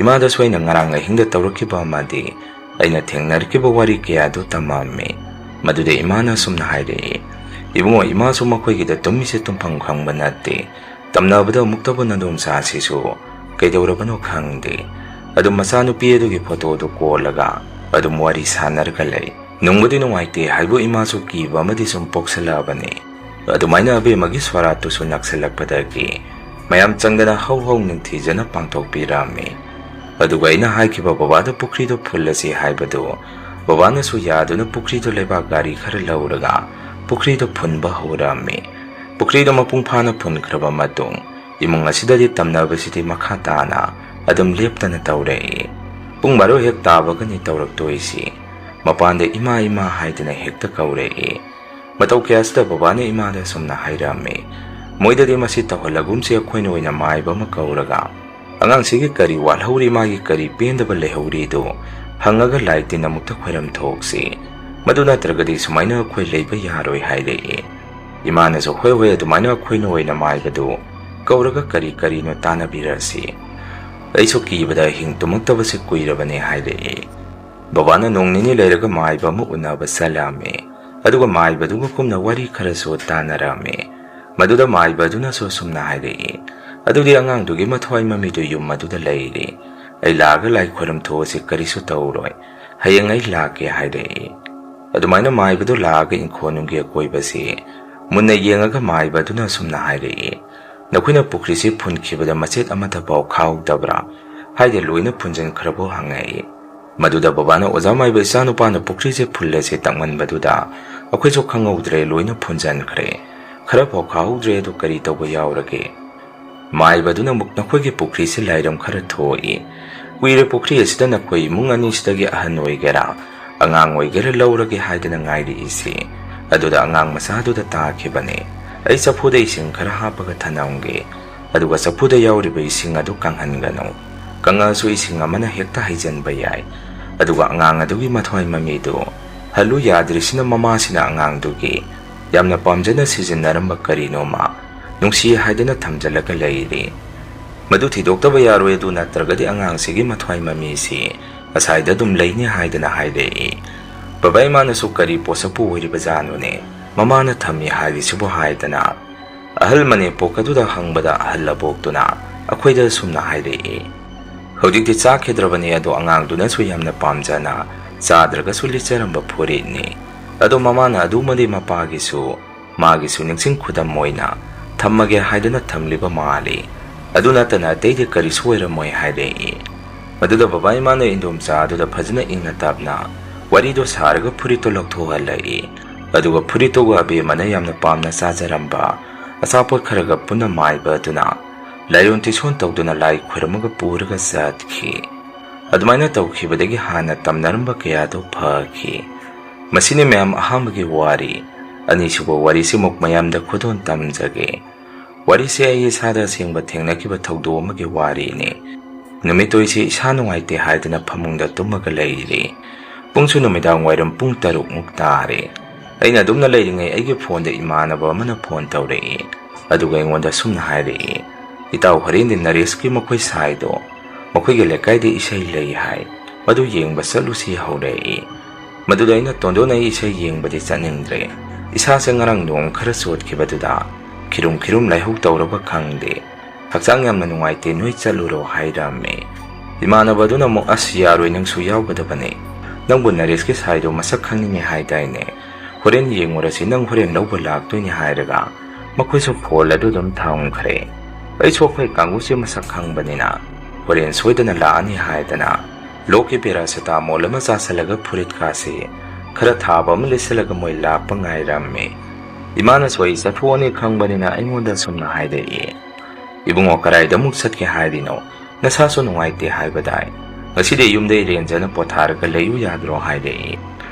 ꯏꯃꯥꯗꯁꯨ ꯑꯩꯅ ꯉꯔꯥꯡ ꯑꯍꯤꯡꯗ ꯇꯧꯔꯛꯈꯤꯕ ꯑꯃꯗꯤ ꯑꯩꯅ ꯊꯦꯡꯅꯔꯛꯈꯤꯕ ꯋꯥꯔꯤ ꯀꯌꯥꯗꯨ ꯇꯝꯃꯝꯃꯤ꯫ ꯃꯗꯨꯗ ꯏꯃꯥꯅ ꯑꯁꯨꯝꯅ ꯍꯥꯏꯔꯛꯏ, "ꯏꯕꯨꯡꯉꯣ, ꯏꯃꯥꯁꯨ ꯃꯈꯣꯏꯒꯤꯗ ꯇꯨꯝꯃꯤꯁꯦ ꯇꯨꯝꯐꯝ ꯈꯪꯕ ꯅꯠꯇꯦ꯫ ꯇꯝꯅꯕꯗ ꯑꯃꯨꯛꯇꯕꯨ ꯅꯗꯣꯝꯆꯥꯁꯤꯁꯨ ꯀꯩꯗꯧꯔꯕꯅꯣ ꯈꯪꯗꯦ꯫ ꯑꯗꯨꯝ ꯃꯆꯥꯅꯨꯄꯤ ꯑꯗꯨꯒꯤ ꯐꯣꯇꯣꯗꯨ ꯀꯣꯜꯂꯒ ꯑꯗꯨꯝ ꯋꯥꯔꯤ ꯁꯥꯟꯅꯔꯒ ꯂꯩ꯫ ꯅꯨꯡꯕꯨꯗꯤ ꯅꯨꯡꯉꯥꯏꯇꯦ ꯍꯥꯏꯕꯨ ꯏꯃꯥꯁꯨ ꯀꯤꯕ ꯑꯃꯗꯤ ꯁꯨꯝ ꯄꯣꯛꯁꯜꯂꯛꯑꯕꯅꯤ꯫" ꯑꯗꯨꯃꯥꯏꯅ ꯑꯕꯦꯝꯃꯒꯤ ꯁꯣꯔꯥꯠꯇꯨꯁꯨ ꯅꯛꯁꯜꯂꯛꯄꯗꯒꯤ ꯃꯌꯥꯝ ꯆꯪꯗꯅ ꯍꯧ ꯍꯧ ꯅꯤꯡꯊꯤꯖꯅ ꯄꯥꯡꯊꯣꯛꯄꯤꯔꯝꯃꯤ꯫ ꯑꯗꯨꯒ ꯑꯩꯅ ꯍꯥꯏꯈꯤꯕ ꯕꯕꯥꯗ ꯄꯨꯈ꯭ꯔꯤꯗꯣ ꯐꯨꯜꯂꯁꯤ ꯍꯥꯏꯕꯗꯨ ꯕꯕꯥꯅꯁꯨ ꯌꯥꯗꯨꯅ ꯄꯨꯈ꯭ꯔꯤꯗꯣ ꯂꯩꯕꯥꯛ ꯒꯥꯔꯤ ꯈꯔ ꯂꯧꯔꯒ ꯄꯨꯈ꯭ꯔꯤꯗꯣ ꯐꯨꯟꯕ ꯍꯧꯔꯝꯃꯤ꯫ ꯄꯨꯈ꯭ꯔꯤꯗꯣ ꯃꯄꯨꯡ ꯐꯥꯅ ꯐꯨꯟꯈ꯭ꯔꯕ ꯃꯇꯨꯡ ꯏꯃꯨꯡ ꯑꯁꯤꯗꯗꯤ ꯇꯝꯅꯕꯁꯤꯗꯤ ꯃꯈꯥ ꯇꯥꯅ ꯑꯗꯨꯝ ꯂꯦꯞꯇꯅ ꯇꯧꯔꯛꯏ꯫ ꯄꯨꯡ ꯕꯥꯔꯣ ꯍꯦꯛ ꯇꯥꯕꯒꯅꯤ ꯇꯧꯔꯛꯇꯣꯏꯁꯤ꯫ ꯃꯄꯥꯟꯗ "ꯏꯃꯥ, ꯏꯃꯥ" ꯍꯥꯏꯗꯅ ꯍꯦꯛꯇ ꯀꯧꯔꯛꯏ꯫ ꯃꯇꯧ ꯀꯌꯥꯁꯤꯗ ꯕꯕꯥꯅ ꯏꯃꯥꯗ ꯑꯁꯨꯝꯅ ꯍꯥꯏꯔꯝꯃꯤ, "ꯃꯣꯏꯗꯗꯤ ꯃꯁꯤ ꯇꯧꯍꯜꯂꯒꯨꯝꯁꯤ, ꯑꯩꯈꯣꯏꯅ ꯑꯣꯏꯅ ꯃꯥꯏꯕ ꯑꯃ ꯀꯧꯔꯒ ꯑꯉꯥꯡꯁꯤꯒꯤ ꯀꯔꯤ ꯋꯥꯠꯍꯧꯔꯤ, ꯃꯥꯒꯤ ꯀꯔꯤ ꯄꯦꯟꯗꯕ ꯂꯩꯍꯧꯔꯤꯗꯨ ꯍꯪꯉꯒ ꯂꯥꯏ ꯇꯤꯟ ꯑꯃꯨꯛꯇ ꯈꯣꯏꯔꯝ ꯊꯣꯛꯁꯤ, ꯃꯗꯨ ꯅꯠꯇ꯭ꯔꯒꯗꯤ ꯁꯨꯃꯥꯏꯅ ꯑꯩꯈꯣꯏ ꯂꯩꯕ ꯌꯥꯔꯣꯏ" ꯍꯥꯏꯔꯛꯏ꯫ ꯏꯃꯥꯅꯁꯨ, "ꯍꯣꯏ ꯍꯣꯏ, ꯑꯗꯨꯃꯥꯏꯅ ꯑꯩꯈꯣꯏꯅ ꯑꯣꯏꯅ ꯃꯥꯏꯕꯗꯨ ꯀꯧꯔꯒ ꯀꯔꯤ ꯀꯔꯤꯅꯣ ꯇꯥꯟꯅꯕꯤꯔꯁꯤ꯫ ꯑꯩꯁꯨ ꯀꯤꯕꯗ ꯑꯍꯤꯡ ꯇꯨꯝꯃꯛꯇꯕꯁꯦ ꯀꯨꯏꯔꯕꯅꯦ" ꯍꯥꯏꯔꯛꯏ꯫ ꯕꯕꯥꯅ ꯅꯣꯡ ꯅꯤꯅꯤ ꯂꯩꯔꯒ ꯃꯥꯏꯕ ꯑꯃ ꯎꯅꯕ ꯆꯠꯂꯝꯃꯤ꯫ ꯑꯗꯨꯒ ꯃꯥꯏꯕꯗꯨꯒ ꯀꯨꯝꯅ ꯋꯥꯔꯤ ꯈꯔꯁꯨ ꯇꯥꯟꯅꯔꯝꯃꯤ꯫ ꯃꯗꯨꯗ ꯃꯥꯏꯕ ꯑꯗꯨꯅꯁꯨ ꯑꯁꯨꯝꯅ ꯍꯥꯏꯔꯛꯏ, "ꯑꯗꯨꯗꯤ ꯑꯉꯥꯡꯗꯨꯒꯤ ꯃꯊ꯭ꯋꯥꯏ ꯃꯃꯤꯗꯨ ꯌꯨꯝ ꯑꯗꯨꯗ ꯂꯩꯔꯤ꯫ ꯑꯩ ꯂꯥꯛꯑꯒ ꯂꯥꯏ ꯈꯣꯏꯔꯝ ꯊꯣꯛꯑꯁꯤ, ꯀꯔꯤꯁꯨ ꯇꯧꯔꯣꯏ꯫ ꯍꯌꯦꯡ ꯑꯩ ꯂꯥꯛꯀꯦ" ꯍꯥꯏꯔꯛꯏ꯫ ꯑꯗꯨꯃꯥꯏꯅ ꯃꯥꯏꯕꯗꯨ ꯂꯥꯛꯑꯒ ꯏꯪꯈꯣꯜꯅꯨꯡꯒꯤ ꯑꯀꯣꯏꯕꯁꯤ ꯃꯨꯟꯅ ꯌꯦꯡꯉꯒ ꯃꯥꯏꯕ ꯑꯗꯨꯅ ꯑꯁꯨꯝꯅ ꯍꯥꯏꯔꯛꯏ, "ꯅꯈꯣꯏꯅ ꯄꯨꯈ꯭ꯔꯤꯁꯤ ꯐꯨꯟꯈꯤꯕꯗ ꯃꯆꯦꯠ ꯑꯃꯠꯇ ꯐꯥꯎ ꯈꯥꯍꯧꯗꯕ꯭ꯔꯥ?" ꯍꯥꯏꯗꯤ ꯂꯣꯏꯅ ꯐꯨꯟꯖꯟꯈ꯭ꯔꯕꯣ ꯍꯪꯉꯛꯏ꯫ ꯃꯗꯨꯗ ꯕꯕꯥꯅ, "ꯑꯣꯖꯥ ꯃꯥꯏꯕ, ꯏꯆꯥꯅꯨꯄꯥꯅ ꯄꯨꯈ꯭ꯔꯤꯁꯦ ꯐꯨꯜꯂꯦꯁꯦ ꯇꯛꯃꯟꯕꯗꯨꯗ ꯑꯩꯈꯣꯏꯁꯨ ꯈꯪꯍꯧꯗ꯭ꯔꯦ, ꯂꯣꯏꯅ ꯐꯨꯟꯖꯟꯈ꯭ꯔꯦ꯫ ꯈꯔ ꯐꯥꯎ ꯈꯥꯍꯧꯗ꯭ꯔꯦ, ꯑꯗꯨ ꯀꯔꯤ ꯇꯧꯕ ꯌꯥꯎꯔꯒꯦ?" ꯃꯥꯏꯕꯗꯨꯅ ꯑꯃꯨꯛ, "ꯅꯈꯣꯏꯒꯤ ꯄꯨꯈ꯭ꯔꯤꯁꯤ ꯂꯥꯏꯔꯝ ꯈꯔ ꯊꯣꯛꯏ꯫ ꯀꯨꯏꯔꯦ ꯄꯨꯈ꯭ꯔꯤ ꯑꯁꯤꯗ ꯅꯈꯣꯏ ꯏꯃꯨꯡ ꯑꯅꯤꯁꯤꯗꯒꯤ ꯑꯍꯟ ꯑꯣꯏꯒꯦꯔꯥ, ꯑꯉꯥꯡ ꯑꯣꯏꯒꯦꯔꯥ ꯂꯧꯔꯒꯦ ꯍꯥꯏꯗꯅ ꯉꯥꯏꯔꯛꯏꯁꯤ꯫ ꯑꯗꯨꯗ ꯑꯉꯥꯡ ꯃꯆꯥꯗꯨꯗ ꯇꯥꯈꯤꯕꯅꯦ꯫ ꯑꯩ ꯆꯐꯨꯗ ꯏꯁꯤꯡ ꯈꯔ ꯍꯥꯞꯄꯒ ꯊꯅꯝꯒꯦ꯫ ꯑꯗꯨꯒ ꯆꯐꯨꯗ ꯌꯥꯎꯔꯤꯕ ꯏꯁꯤꯡ ꯑꯗꯨ ꯀꯪꯍꯟꯒꯅꯨ꯫ ꯀꯪꯉꯛꯑꯁꯨ ꯏꯁꯤꯡ ꯑꯃꯅ ꯍꯦꯛꯇ ꯍꯩꯖꯤꯟꯕ ꯌꯥꯏ꯫ ꯑꯗꯨꯒ ꯑꯉꯥꯡ ꯑꯗꯨꯒꯤ ꯃꯊ꯭ꯋꯥꯏ ꯃꯃꯤꯗꯨ ꯍꯜꯂꯨ ꯌꯥꯗ꯭ꯔꯤꯁꯤꯅ ꯃꯃꯥꯁꯤꯅ ꯑꯉꯥꯡꯗꯨꯒꯤ ꯌꯥꯝꯅ ꯄꯥꯝꯖꯅ ꯁꯤꯖꯤꯟꯅꯔꯝꯕ ꯀꯔꯤꯅꯣꯃ ꯅꯨꯡꯁꯤ ꯍꯥꯏꯗꯅ ꯊꯝꯖꯤꯜꯂꯒ ꯂꯩꯔꯤ꯫ ꯃꯗꯨ ꯊꯤꯗꯣꯛꯇꯕ ꯌꯥꯔꯣꯏ, ꯑꯗꯨ ꯅꯠꯇ꯭ꯔꯒꯗꯤ ꯑꯉꯥꯡꯁꯤꯒꯤ ꯃꯊ꯭ꯋꯥꯏ ꯃꯃꯤꯁꯤ ꯉꯁꯥꯏꯗ ꯑꯗꯨꯝ ꯂꯩꯅꯤ" ꯍꯥꯏꯗꯅ ꯍꯥꯏꯔꯛꯏ꯫ ꯕꯕꯥ ꯏꯃꯥꯅꯁꯨ, "ꯀꯔꯤ ꯄꯣꯠꯁꯛꯄꯨ ꯑꯣꯏꯔꯤꯕꯖꯥꯠꯅꯣꯅꯦ, ꯃꯃꯥꯅ ꯊꯝꯃꯤ ꯍꯥꯏꯔꯤꯁꯤꯕꯨ?" ꯍꯥꯏꯗꯅ ꯑꯍꯜ ꯃꯅꯦꯝꯄꯣꯛ ꯑꯗꯨꯗ ꯍꯪꯕꯗ, ꯑꯍꯜ ꯑꯕꯣꯛꯇꯨꯅ ꯑꯩꯈꯣꯏꯗ ꯑꯁꯨꯝꯅ ꯍꯥꯏꯔꯛꯏ, "ꯍꯧꯖꯤꯛꯇꯤ ꯆꯥꯈꯤꯗ꯭ꯔꯕꯅꯤ, ꯑꯗꯣ ꯑꯉꯥꯡꯗꯨꯅꯁꯨ ꯌꯥꯝꯅ ꯄꯥꯝꯖꯅ ꯆꯥꯗ꯭ꯔꯒꯁꯨ ꯂꯤꯠꯆꯔꯝꯕ ꯐꯨꯔꯤꯠꯅꯤ꯫ ꯑꯗꯣ ꯃꯃꯥꯅ ꯑꯗꯨꯃꯗꯤ ꯃꯄꯥꯒꯤꯁꯨ, ꯃꯥꯒꯤꯁꯨ ꯅꯤꯡꯁꯤꯡ ꯈꯨꯗꯝ ꯑꯣꯏꯅ ꯊꯝꯃꯒꯦ ꯍꯥꯏꯗꯨꯅ ꯊꯝꯂꯤꯕ ꯃꯥꯜꯂꯤ꯫ ꯑꯗꯨ ꯅꯠꯇꯅ ꯑꯇꯩꯗꯤ ꯀꯔꯤꯁꯨ ꯑꯣꯏꯔꯝꯃꯣꯏ" ꯍꯥꯏꯔꯛꯏ꯫ ꯃꯗꯨꯗ ꯕꯕꯥ ꯏꯃꯥꯅ ꯏꯟꯗꯣꯝꯆꯥ ꯑꯗꯨꯗ ꯐꯖꯅ ꯏꯪꯅ ꯇꯞꯅ ꯋꯥꯔꯤꯗꯣ ꯁꯥꯔꯒ ꯐꯨꯔꯤꯠꯇꯣ ꯂꯧꯊꯣꯛꯍꯜꯂꯛꯏ꯫ ꯑꯗꯨꯒ ꯐꯨꯔꯤꯠꯇꯨꯒ ꯑꯕꯦꯝꯃꯅ ꯌꯥꯝꯅ ꯄꯥꯝꯅ ꯆꯥꯖꯔꯝꯕ ꯑꯆꯥꯄꯣꯠ ꯈꯔꯒ ꯄꯨꯟꯅ ꯃꯥꯏꯕ ꯑꯗꯨꯅ ꯂꯥꯏꯌꯣꯟ ꯇꯤꯁꯣꯟ ꯇꯧꯗꯨꯅ ꯂꯥꯏ ꯈꯣꯏꯔꯝꯃꯒ ꯄꯨꯔꯒ ꯆꯠꯈꯤ꯫ ꯑꯗꯨꯃꯥꯏꯅ ꯇꯧꯈꯤꯕꯗꯒꯤ ꯍꯥꯟꯅ ꯇꯝꯅꯔꯝꯕ ꯀꯌꯥꯗꯨ ꯐꯈꯤ꯫ ꯃꯁꯤꯅꯤ ꯃꯌꯥꯝ ꯑꯍꯥꯟꯕꯒꯤ ꯋꯥꯔꯤ꯫ ꯑꯅꯤꯁꯨꯕ ꯋꯥꯔꯤꯁꯤꯃꯨꯛ ꯃꯌꯥꯝꯗ ꯈꯨꯗꯣꯜ ꯇꯝꯖꯒꯦ꯫ ꯋꯥꯔꯤꯁꯦ ꯑꯩ ꯏꯁꯥꯗ ꯑꯁꯦꯡꯕ ꯊꯦꯡꯅꯈꯤꯕ ꯊꯧꯗꯣꯛ ꯑꯃꯒꯤ ꯋꯥꯔꯤꯅꯤ꯫ ꯅꯨꯃꯤꯠꯇꯣ ꯑꯩꯁꯦ ꯏꯁꯥ ꯅꯨꯡꯉꯥꯏꯇꯦ ꯍꯥꯏꯗꯅ ꯐꯃꯨꯡꯗ ꯇꯨꯝꯃꯒ ꯂꯩꯔꯤ꯫ ꯄꯨꯡꯁꯨ ꯅꯨꯃꯤꯗꯥꯡ ꯋꯥꯏꯔꯝ ꯄꯨꯡ ꯇꯔꯨꯛ ꯃꯨꯛ ꯇꯥꯔꯦ꯫ ꯑꯩꯅ ꯑꯗꯨꯝꯅ ꯂꯩꯔꯤꯉꯩ ꯑꯩꯒꯤ ꯐꯣꯟꯗ ꯏꯃꯥꯟꯅꯕ ꯑꯃꯅ ꯐꯣꯟ ꯇꯧꯔꯛꯏ꯫ ꯑꯗꯨꯒ ꯑꯩꯉꯣꯟꯗ ꯑꯁꯨꯝꯅ ꯍꯥꯏꯔꯛꯏ, "ꯏꯇꯥꯎ, ꯍꯣꯔꯦꯟꯗꯤ ꯅꯔꯦꯁꯀꯤ ꯃꯈꯣꯏ ꯁꯥꯏꯗꯣ ꯃꯈꯣꯏꯒꯤ ꯂꯩꯀꯥꯏꯗ ꯏꯁꯩ ꯂꯩ ꯍꯥꯏ, ꯃꯗꯨ ꯌꯦꯡꯕ ꯆꯠꯂꯨꯁꯤ" ꯍꯧꯔꯛꯏ꯫ ꯃꯗꯨꯗ ꯑꯩꯅ, "ꯇꯣꯟꯗꯣꯟ, ꯑꯩ ꯏꯁꯩ ꯌꯦꯡꯕꯗꯤ ꯆꯠꯅꯤꯡꯗ꯭ꯔꯦ, ꯏꯁꯥꯁꯦ ꯉꯔꯥꯡ ꯅꯣꯡ ꯈꯔ ꯆꯣꯠꯈꯤꯕꯗꯨꯗ ꯈꯤꯔꯨꯝ ꯈꯤꯔꯨꯝ ꯂꯥꯏꯍꯧ ꯇꯧꯔꯕ ꯈꯪꯗꯦ, ꯍꯛꯆꯥꯡ ꯌꯥꯝꯅ ꯅꯨꯡꯉꯥꯏꯇꯦ, ꯅꯣꯏ ꯆꯠꯂꯨꯔꯣ" ꯍꯥꯏꯔꯝꯃꯤ꯫ ꯏꯃꯥꯟꯅꯕ ꯑꯗꯨꯅ ꯑꯃꯨꯛ, "ꯑꯁ, ꯌꯥꯔꯣꯏ, ꯅꯪꯁꯨ ꯌꯥꯎꯒꯗꯕꯅꯤ, ꯅꯪꯕꯨ ꯅꯔꯦꯁꯀꯤ ꯁꯥꯏꯗꯣ ꯃꯁꯛ ꯈꯪꯅꯤꯡꯉꯦ ꯍꯥꯏꯗꯥꯏꯅꯦ, ꯍꯣꯔꯦꯟ ꯌꯦꯡꯉꯨꯔꯁꯤ, ꯅꯪ ꯍꯣꯔꯦꯟ ꯂꯧꯕ ꯂꯥꯛꯇꯣꯏꯅꯤ" ꯍꯥꯏꯔꯒ ꯃꯈꯣꯏꯁꯨ ꯐꯣꯟ ꯑꯗꯨ ꯑꯗꯨꯝ ꯊꯝꯈ꯭ꯔꯦ꯫ ꯑꯩꯁꯨ ꯑꯩꯈꯣꯏ ꯀꯥꯡꯕꯨꯁꯦ ꯃꯁꯛ ꯈꯪꯕꯅꯤꯅ ꯍꯣꯔꯦꯟ ꯁꯣꯏꯗꯅ ꯂꯥꯛꯑꯅꯤ ꯍꯥꯏꯗꯅ ꯂꯣꯛꯀꯤ ꯄꯦꯔꯥꯁꯤꯇꯥꯃꯣꯜ ꯑꯃ ꯆꯥꯁꯤꯜꯂꯒ ꯐꯨꯔꯤꯠꯀꯥꯁꯦ ꯈꯔ ꯊꯥꯕ ꯑꯃ ꯂꯤꯠꯁꯤꯜꯂꯒ ꯃꯣꯏ ꯂꯥꯛꯄ ꯉꯥꯏꯔꯝꯃꯤ꯫ ꯏꯃꯥꯅꯁꯨ ꯑꯩ ꯆꯠꯊꯣꯛꯑꯅꯤ ꯈꯪꯕꯅꯤꯅ ꯑꯩꯉꯣꯟꯗ ꯁꯨꯝꯅ ꯍꯥꯏꯔꯛꯏ, "ꯏꯕꯨꯡꯉꯣ, ꯀꯗꯥꯏꯗ ꯑꯃꯨꯛ ꯆꯠꯀꯦ ꯍꯥꯏꯔꯤꯅꯣ? ꯅꯁꯥꯁꯨ ꯅꯨꯡꯉꯥꯏꯇꯦ ꯍꯥꯏꯕꯗꯥꯏ? ꯉꯁꯤꯗꯤ ꯌꯨꯝꯗ ꯏꯔꯦꯟꯖꯅ ꯄꯣꯊꯥꯔꯒ ꯂꯩꯌꯨ ꯌꯥꯗ꯭ꯔꯣ?" ꯍꯥꯏꯔꯛꯏ꯫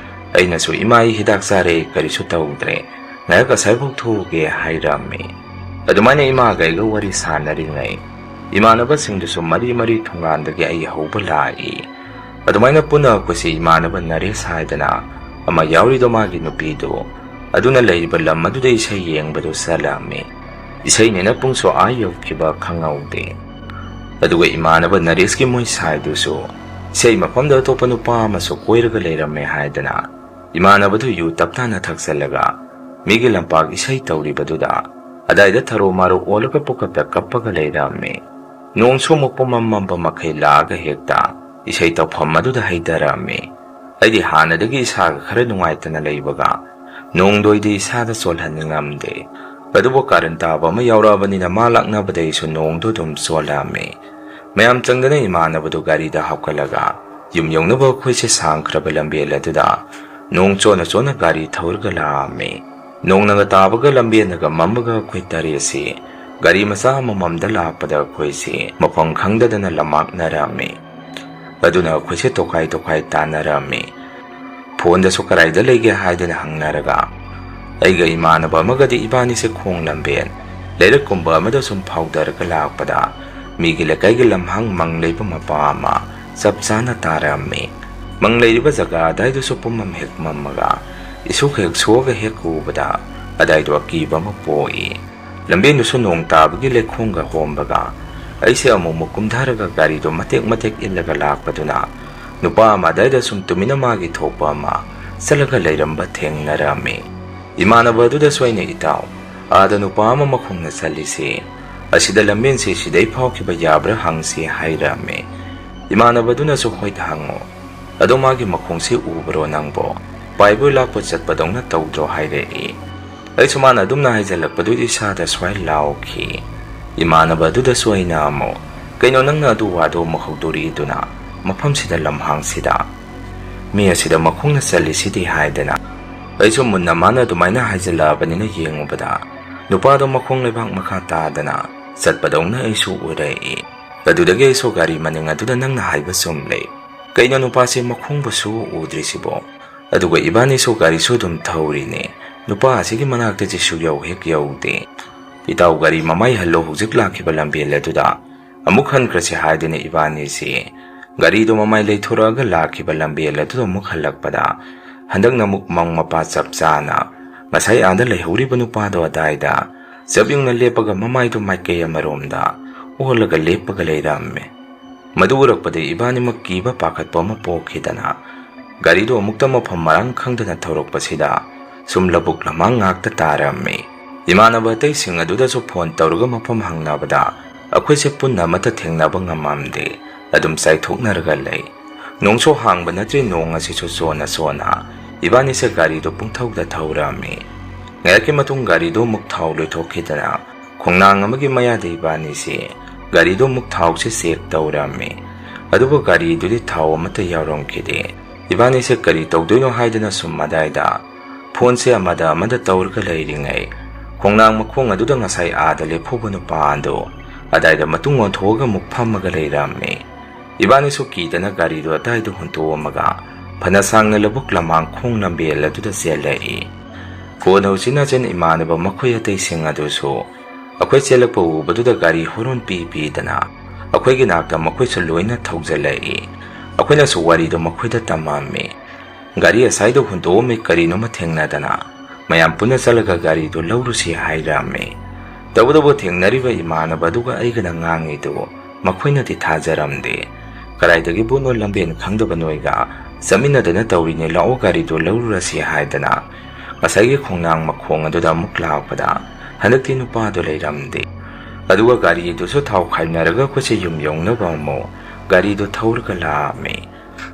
ꯑꯩꯅꯁꯨ, "ꯏꯃꯥ, ꯑꯩ ꯍꯤꯗꯥꯛ ꯆꯥꯔꯦ, ꯀꯔꯤꯁꯨ ꯇꯧꯗ꯭ꯔꯦ, ꯉꯥꯏꯍꯥꯛ ꯑꯁꯥꯏꯐꯥꯎ ꯊꯣꯛꯎꯒꯦ" ꯍꯥꯏꯔꯝꯃꯤ꯫ ꯑꯗꯨꯃꯥꯏꯅ ꯏꯃꯥꯒ ꯑꯩꯒ ꯋꯥꯔꯤ ꯁꯥꯟꯅꯔꯤꯉꯩ, ꯏꯃꯥꯟꯅꯕꯁꯤꯡꯗꯨꯁꯨ ꯃꯔꯤ ꯃꯔꯤ ꯊꯣꯡꯒꯥꯟꯗꯒꯤ ꯑꯩ ꯍꯧꯕ ꯂꯥꯛꯏ꯫ ꯑꯗꯨꯃꯥꯏꯅ ꯄꯨꯟꯅ ꯑꯩꯈꯣꯏꯁꯤ ꯏꯃꯥꯟꯅꯕ ꯅꯔꯦꯁ ꯍꯥꯏꯗꯅ ꯑꯃ ꯌꯥꯎꯔꯤꯗꯣ, ꯃꯥꯒꯤ ꯅꯨꯄꯤꯗꯨ, ꯑꯗꯨꯅ ꯂꯩꯔꯤꯕ ꯂꯝ ꯑꯗꯨꯗ ꯏꯁꯩ ꯌꯦꯡꯕꯗꯨ ꯆꯠꯂꯝꯃꯤ꯫ ꯏꯁꯩꯅꯤꯅ ꯄꯨꯡꯁꯨ ꯑꯥ ꯌꯧꯈꯤꯕ ꯈꯪꯍꯧꯗꯦ꯫ ꯑꯗꯨꯒ ꯏꯃꯥꯟꯅꯕ ꯅꯔꯦꯁꯀꯤ ꯃꯣꯏ ꯁꯥꯏꯗꯨꯁꯨ ꯏꯁꯩ ꯃꯐꯝꯗ ꯑꯇꯣꯞꯄ ꯅꯨꯄꯥ ꯑꯃꯁꯨ ꯀꯣꯏꯔꯒ ꯂꯩꯔꯝꯃꯦ ꯍꯥꯏꯗꯅ ꯏꯃꯥꯟꯅꯕꯗꯨ ꯌꯨ ꯇꯞꯇꯥꯅ ꯊꯛꯆꯜꯂꯒ ꯃꯤꯒꯤ ꯂꯝꯄꯥꯛ ꯏꯁꯩ ꯇꯧꯔꯤꯕꯗꯨꯗ ꯑꯗꯥꯏꯗ ꯊꯔꯣ ꯃꯥꯔꯣ ꯑꯣꯜꯂꯒ ꯄꯨꯈꯞꯇ ꯀꯞꯄꯒ ꯂꯩꯔꯝꯃꯤ꯫ ꯅꯣꯡꯁꯨ ꯑꯃꯨꯛ ꯄꯨꯝꯃꯝ ꯃꯝꯕ ꯃꯈꯩ ꯂꯥꯛꯑꯒ ꯍꯦꯛꯇ ꯏꯁꯩ ꯇꯧꯐꯝ ꯑꯗꯨꯗ ꯍꯩꯊꯔꯝꯃꯤ꯫ ꯑꯩꯗꯤ ꯍꯥꯟꯅꯗꯒꯤ ꯏꯁꯥꯒ ꯈꯔ ꯅꯨꯡꯉꯥꯏꯇꯅ ꯂꯩꯕꯒ ꯅꯣꯡꯗꯣ ꯑꯩꯗꯤ ꯏꯁꯥꯗ ꯆꯣꯠꯍꯟꯅꯤꯡꯉꯝꯗꯦ꯫ ꯑꯗꯨꯕꯨ ꯀꯥꯔꯟ ꯇꯥꯕ ꯑꯃ ꯌꯥꯎꯔꯛꯑꯕꯅꯤꯅ ꯃꯥ ꯂꯥꯛꯅꯕꯗ ꯑꯩꯁꯨ ꯅꯣꯡꯗꯣ ꯑꯗꯨꯝ ꯆꯣꯠꯂꯝꯃꯤ꯫ ꯃꯌꯥꯝ ꯆꯪꯗꯅ ꯏꯃꯥꯟꯅꯕꯗꯨ ꯒꯥꯔꯤꯗ ꯍꯥꯞꯀꯠꯂꯒ ꯌꯨꯝ ꯌꯧꯅꯕ ꯑꯩꯈꯣꯏꯁꯦ ꯁꯥꯡꯈ꯭ꯔꯕ ꯂꯝꯕꯦꯜ ꯑꯗꯨꯗ ꯅꯣꯡ ꯆꯣꯠꯅ ꯆꯣꯠꯅ ꯒꯥꯔꯤ ꯊꯧꯔꯒ ꯂꯥꯛꯑꯝꯃꯤ꯫ ꯅꯣꯡꯅꯒ ꯇꯥꯕꯒ ꯂꯝꯕꯦꯜꯅꯒ ꯃꯝꯕꯒ ꯑꯩꯈꯣꯏ ꯇꯔꯦꯠꯁꯤ ꯒꯥꯔꯤ ꯃꯆꯥ ꯑꯃꯃꯝꯗ ꯂꯥꯛꯄꯗ ꯑꯩꯈꯣꯏꯁꯤ ꯃꯐꯝ ꯈꯪꯗꯗꯅ ꯂꯝꯃꯥꯛꯅꯔꯝꯃꯤ꯫ ꯑꯗꯨꯅ ꯑꯩꯈꯣꯏꯁꯦ ꯇꯣꯈꯥꯏ ꯇꯣꯈꯥꯏ ꯇꯥꯟꯅꯔꯝꯃꯤ꯫ ꯐꯣꯟꯗꯁꯨ ꯀꯗꯥꯏꯗ ꯂꯩꯒꯦ ꯍꯥꯏꯗꯅ ꯍꯪꯅꯔꯒ ꯑꯩꯒ ꯏꯃꯥꯟꯅꯕ ꯑꯃꯒꯗꯤ ꯏꯕꯥꯅꯤꯁꯦ ꯈꯣꯡ ꯂꯝꯕꯦꯟ ꯂꯩꯔꯛꯀꯨꯝꯕ ꯑꯃꯗ ꯁꯨꯝ ꯐꯥꯎꯗꯔꯒ ꯂꯥꯛꯄꯗ, ꯃꯤꯒꯤ ꯂꯩꯀꯥꯏꯒꯤ ꯂꯝꯍꯥꯡ ꯃꯪ ꯂꯩꯕ ꯃꯄꯥ ꯑꯃ ꯆꯞ ꯆꯥꯅ ꯇꯥꯔꯝꯃꯤ꯫ ꯃꯪ ꯂꯩꯔꯤꯕ ꯖꯒꯥ ꯑꯗꯥꯏꯗꯨꯁꯨ ꯄꯨꯝꯃꯝ ꯍꯦꯛ ꯃꯝꯃꯒ, ꯏꯁꯨꯛ ꯍꯦꯛ ꯁꯣꯛꯑꯒ ꯍꯦꯛ ꯎꯕꯗ ꯑꯗꯥꯏꯗꯣ ꯑꯀꯤꯕ ꯑꯃ ꯄꯣꯛꯏ꯫ ꯂꯝꯕꯦꯟꯗꯨꯁꯨ ꯅꯣꯡ ꯇꯥꯕꯒꯤ ꯂꯩꯈꯣꯝꯒ ꯍꯣꯝꯕꯒ, ꯑꯩꯁꯦ ꯑꯃꯨꯛꯃꯨꯛ ꯀꯨꯝꯊꯔꯒ ꯒꯥꯔꯤꯗꯣ ꯃꯇꯦꯛ ꯃꯇꯦꯛ ꯏꯜꯂꯒ ꯂꯥꯛꯄꯗꯨꯅ, ꯅꯨꯄꯥ ꯑꯃ ꯑꯗꯥꯏꯗ ꯁꯨꯝ ꯇꯨꯃꯤꯟꯅ ꯃꯥꯒꯤ ꯊꯣꯛꯄ ꯑꯃ ꯆꯠꯂꯒ ꯂꯩꯔꯝꯕ ꯊꯦꯡꯅꯔꯝꯃꯤ꯫ ꯏꯃꯥꯟꯅꯕ ꯑꯗꯨꯗꯁꯨ ꯑꯩꯅ, "ꯏꯇꯥꯎ, ꯑꯥꯗ ꯅꯨꯄꯥ ꯑꯃ ꯃꯈꯣꯡꯅ ꯆꯠꯂꯤꯁꯤ, ꯑꯁꯤꯗ ꯂꯝꯕꯦꯟꯁꯤ ꯁꯤꯗꯩ ꯐꯥꯎꯈꯤꯕ ꯌꯥꯕ꯭ꯔꯥ ꯍꯪꯁꯤ," ꯍꯥꯏꯔꯝꯃꯤ꯫ ꯏꯃꯥꯟꯅꯕꯗꯨꯅꯁꯨ, "ꯍꯣꯏꯗ ꯍꯪꯉꯣ꯫ ꯑꯗꯣ ꯃꯥꯒꯤ ꯃꯈꯣꯡꯁꯤ ꯎꯕ꯭ꯔꯣ ꯅꯪꯕꯣ? ꯄꯥꯏꯕꯣꯏ ꯂꯥꯛꯄ ꯆꯠꯄꯗꯧꯅ ꯇꯧꯗ꯭ꯔꯣ?" ꯍꯥꯏꯔꯛꯏ꯫ ꯑꯩꯁꯨ ꯃꯥꯅ ꯑꯗꯨꯝꯅ ꯍꯥꯏꯖꯜꯂꯛꯄꯗꯨꯗꯤ ꯏꯁꯥꯗ ꯁ꯭ꯋꯥꯏ ꯂꯥꯎꯈꯤ꯫ ꯏꯃꯥꯟꯅꯕ ꯑꯗꯨꯗꯁꯨ ꯑꯩꯅ ꯑꯃꯨꯛ, "ꯀꯩꯅꯣ ꯅꯪꯅ ꯑꯗꯨ ꯋꯥꯗꯣ ꯑꯃꯨꯛ ꯍꯧꯗꯣꯔꯛꯏꯗꯨꯅ ꯃꯐꯝꯁꯤꯗ ꯂꯝꯍꯥꯡꯁꯤꯗ? ꯃꯤ ꯑꯁꯤꯗ ꯃꯈꯣꯡꯅ ꯆꯠꯂꯤꯁꯤꯗꯤ?" ꯍꯥꯏꯗꯅ ꯑꯩꯁꯨ ꯃꯨꯟꯅ ꯃꯥꯅ ꯑꯗꯨꯃꯥꯏꯅ ꯍꯥꯏꯖꯜꯂꯛꯑꯕꯅꯤꯅ ꯌꯦꯡꯉꯨꯕꯗ, ꯅꯨꯄꯥꯗꯣ ꯃꯈꯣꯡ ꯂꯩꯕꯥꯛ ꯃꯈꯥ ꯇꯥꯗꯅ ꯆꯠꯄꯗꯧꯅ ꯑꯩꯁꯨ ꯎꯔꯛꯏ꯫ ꯑꯗꯨꯗꯒꯤ ꯑꯩꯁꯨ ꯒꯥꯔꯤ ꯃꯅꯤꯡ ꯑꯗꯨꯗ ꯅꯪꯅ ꯍꯥꯏꯕ ꯆꯨꯝꯂꯦ꯫ ꯀꯩꯅꯣ ꯅꯨꯄꯥꯁꯦ ꯃꯈꯣꯡꯕꯨꯁꯨ ꯎꯗ꯭ꯔꯤꯁꯤꯕꯣ? ꯑꯗꯨꯒ ꯏꯕꯥꯅꯤꯁꯨ ꯒꯥꯔꯤꯁꯨ ꯑꯗꯨꯝ ꯊꯧꯔꯤꯅꯦ꯫ ꯅꯨꯄꯥ ꯑꯁꯤꯒꯤ ꯃꯅꯥꯛꯇꯗꯤ ꯁꯨꯛꯌꯧ ꯍꯦꯛ ꯌꯧꯗꯦ꯫ "ꯏꯇꯥꯎ, ꯒꯥꯔꯤ ꯃꯃꯥꯏ ꯍꯜꯂꯣ, ꯍꯧꯖꯤꯛ ꯂꯥꯛꯈꯤꯕ ꯂꯝꯕꯦꯜ ꯑꯗꯨꯗ ꯑꯃꯨꯛ ꯍꯟꯈ꯭ꯔꯁꯤ," ꯍꯥꯏꯗꯨꯅ ꯏꯕꯥꯅꯤꯁꯤ ꯒꯥꯔꯤꯗꯣ ꯃꯃꯥꯏ ꯂꯩꯊꯣꯔꯛꯑꯒ ꯂꯥꯛꯈꯤꯕ ꯂꯝꯕꯦꯜ ꯑꯗꯨꯗ ꯑꯃꯨꯛ ꯍꯜꯂꯛꯄꯗ, ꯍꯟꯗꯛꯅ ꯑꯃꯨꯛ ꯃꯪ ꯃꯄꯥ ꯆꯞ ꯆꯥꯅ ꯉꯁꯥꯏ ꯑꯥꯗ ꯂꯩꯍꯧꯔꯤꯕ ꯅꯨꯄꯥꯗꯣ ꯑꯗꯥꯏꯗ ꯆꯞ ꯌꯨꯡꯅ ꯂꯦꯞꯄꯒ ꯃꯃꯥꯏꯗꯣ ꯃꯥꯏꯀꯩ ꯑꯃꯔꯣꯝꯗ ꯑꯣꯜꯂꯒ ꯂꯦꯞꯄꯒ ꯂꯩꯔꯝꯃꯦ꯫ ꯃꯗꯨ ꯎꯔꯛꯄꯗ ꯏꯕꯥꯅꯤꯃꯛ ꯀꯤꯕ ꯄꯥꯈꯠꯄ ꯑꯃ ꯄꯣꯛꯈꯤꯗꯅ, ꯒꯥꯔꯤꯗꯨ ꯑꯃꯨꯛꯇ ꯃꯐꯝ ꯃꯔꯥꯡ ꯈꯪꯗꯅ ꯊꯧꯔꯛꯄꯁꯤꯗ ꯁꯨꯝ ꯂꯧꯕꯨꯛ ꯂꯝꯍꯥꯡ ꯉꯥꯛꯇ ꯇꯥꯔꯝꯃꯤ꯫ ꯏꯃꯥꯟꯅꯕ ꯑꯇꯩꯁꯤꯡ ꯑꯗꯨꯗꯁꯨ ꯐꯣꯟ ꯇꯧꯔꯒ ꯃꯐꯝ ꯍꯪꯅꯕꯗ, ꯑꯩꯈꯣꯏꯁꯦ ꯄꯨꯟꯅ ꯑꯃꯠꯇ ꯊꯦꯡꯅꯕ ꯉꯝꯃꯝꯗꯦ꯫ ꯑꯗꯨꯝ ꯆꯥꯏꯊꯣꯛꯅꯔꯒ ꯂꯩ꯫ ꯅꯣꯡꯁꯨ ꯍꯥꯡꯕ ꯅꯠꯇ꯭ꯔꯦ, ꯅꯣꯡ ꯑꯁꯤꯁꯨ ꯆꯣꯟꯅ ꯆꯣꯟꯅ ꯏꯕꯥꯅꯤꯁꯦ ꯒꯥꯔꯤꯗꯨ ꯄꯨꯡꯊꯧꯗ ꯊꯧꯔꯝꯃꯤ꯫ ꯉꯥꯏꯍꯥꯛꯀꯤ ꯃꯇꯨꯡ ꯒꯥꯔꯤꯗꯨ ꯑꯃꯨꯛ ꯊꯥꯎ ꯂꯣꯏꯊꯣꯛꯈꯤꯗꯅ, ꯈꯣꯡꯅꯥꯡ ꯑꯃꯒꯤ ꯃꯌꯥꯗ ꯏꯕꯥꯅꯤꯁꯦ ꯒꯥꯔꯤꯗꯨ ꯑꯃꯨꯛ ꯊꯥꯎꯁꯦ ꯆꯦꯛ ꯇꯧꯔꯝꯃꯤ꯫ ꯑꯗꯨꯕꯨ ꯒꯥꯔꯤꯗꯨꯗꯤ ꯊꯥꯎ ꯑꯃꯠꯇ ꯌꯥꯎꯔꯝꯈꯤꯗꯦ꯫ ꯏꯕꯥꯅꯤꯁꯦ ꯀꯔꯤ ꯇꯧꯗꯣꯏꯅꯣ ꯍꯥꯏꯗꯅ ꯁꯨꯝ ꯑꯗꯥꯏꯗ ꯐꯣꯟꯁꯦ ꯑꯃꯗ ꯑꯃꯗ ꯇꯧꯔꯒ ꯂꯩꯔꯤꯉꯩ, ꯈꯣꯡꯅꯥꯡ ꯃꯈꯣꯡ ꯑꯗꯨꯗ ꯉꯁꯥꯏ ꯑꯥꯗ ꯂꯦꯞꯍꯧꯕ ꯅꯨꯄꯥ ꯑꯗꯨ ꯑꯗꯥꯏꯗ ꯃꯇꯨꯡ ꯑꯣꯟꯊꯣꯛꯑꯒ ꯑꯃꯨꯛ ꯐꯝꯃꯒ ꯂꯩꯔꯝꯃꯤ꯫ ꯏꯕꯥꯅꯤꯁꯨ ꯀꯤꯗꯅ ꯒꯥꯔꯤꯗꯨ ꯑꯗꯥꯏꯗ ꯍꯨꯟꯇꯣꯛꯑꯝꯃꯒ ꯐꯅ ꯁꯥꯡꯅ ꯂꯧꯕꯨꯛ ꯂꯝꯍꯥꯡ ꯈꯣꯡ ꯂꯝꯕꯦꯜ ꯑꯗꯨꯗ ꯆꯦꯜꯂꯛꯏ꯫ ꯀꯣꯟꯅ ꯎꯆꯤꯟ ꯅꯥꯆꯤꯟ ꯏꯃꯥꯟꯅꯕ ꯃꯈꯣꯏ ꯑꯇꯩꯁꯤꯡ ꯑꯗꯨꯁꯨ ꯑꯩꯈꯣꯏ ꯆꯦꯜꯂꯛꯄ ꯎꯕꯗꯨꯗ ꯒꯥꯔꯤ ꯍꯣꯔꯣꯟ ꯄꯤ ꯄꯤꯗꯅ ꯑꯩꯈꯣꯏꯒꯤ ꯅꯥꯛꯇ ꯃꯈꯣꯏꯁꯨ ꯂꯣꯏꯅ ꯊꯧꯖꯤꯜꯂꯛꯏ꯫ ꯑꯩꯈꯣꯏꯅꯁꯨ ꯋꯥꯔꯤꯗꯣ ꯃꯈꯣꯏꯗ ꯇꯝꯃꯝꯃꯤ꯫ ꯒꯥꯔꯤ ꯑꯁꯥꯏꯗ ꯍꯨꯟꯗꯣꯛꯑꯝꯃꯤ, ꯀꯔꯤꯅꯣꯃ ꯊꯦꯡꯅꯗꯅ ꯃꯌꯥꯝ ꯄꯨꯟꯅ ꯆꯠꯂꯒ ꯒꯥꯔꯤꯗꯨ ꯂꯧꯔꯨꯁꯤ ꯍꯥꯏꯔꯝꯃꯤ꯫ ꯇꯧꯕꯇꯕꯨ ꯊꯦꯡꯅꯔꯤꯕ ꯏꯃꯥꯟꯅꯕꯗꯨꯒ ꯑꯩꯒꯅ ꯉꯥꯡꯉꯤꯗꯨ ꯃꯈꯣꯏꯅꯗꯤ ꯊꯥꯖꯔꯝꯗꯦ꯫ "ꯀꯗꯥꯏꯗꯒꯤ ꯕꯨꯠꯅꯣ, ꯂꯝꯕꯦꯟ ꯈꯪꯗꯕ ꯅꯣꯏꯒ ꯆꯠꯃꯤꯟꯅꯗꯅ ꯇꯧꯔꯤꯅꯦ, ꯂꯥꯛꯑꯣ ꯒꯥꯔꯤꯗꯨ ꯂꯧꯔꯨꯔꯁꯤ" ꯍꯥꯏꯗꯅ ꯉꯁꯥꯏꯒꯤ ꯈꯣꯡꯅꯥꯡ ꯃꯈꯣꯡ ꯑꯗꯨꯗ ꯑꯃꯨꯛ ꯂꯥꯛꯄꯗ ꯍꯟꯗꯛꯇꯤ ꯅꯨꯄꯥꯗꯨ ꯂꯩꯔꯝꯗꯦ꯫ ꯑꯗꯨꯒ ꯒꯥꯔꯤꯗꯨꯁꯨ ꯊꯥꯎ ꯈꯥꯏꯅꯔꯒ ꯑꯩꯈꯣꯏꯁꯦ ꯌꯨꯝ ꯌꯧꯅꯕ ꯑꯃꯨꯛ ꯒꯥꯔꯤꯗꯨ ꯊꯧꯔꯒ ꯂꯥꯛꯑꯝꯃꯤ꯫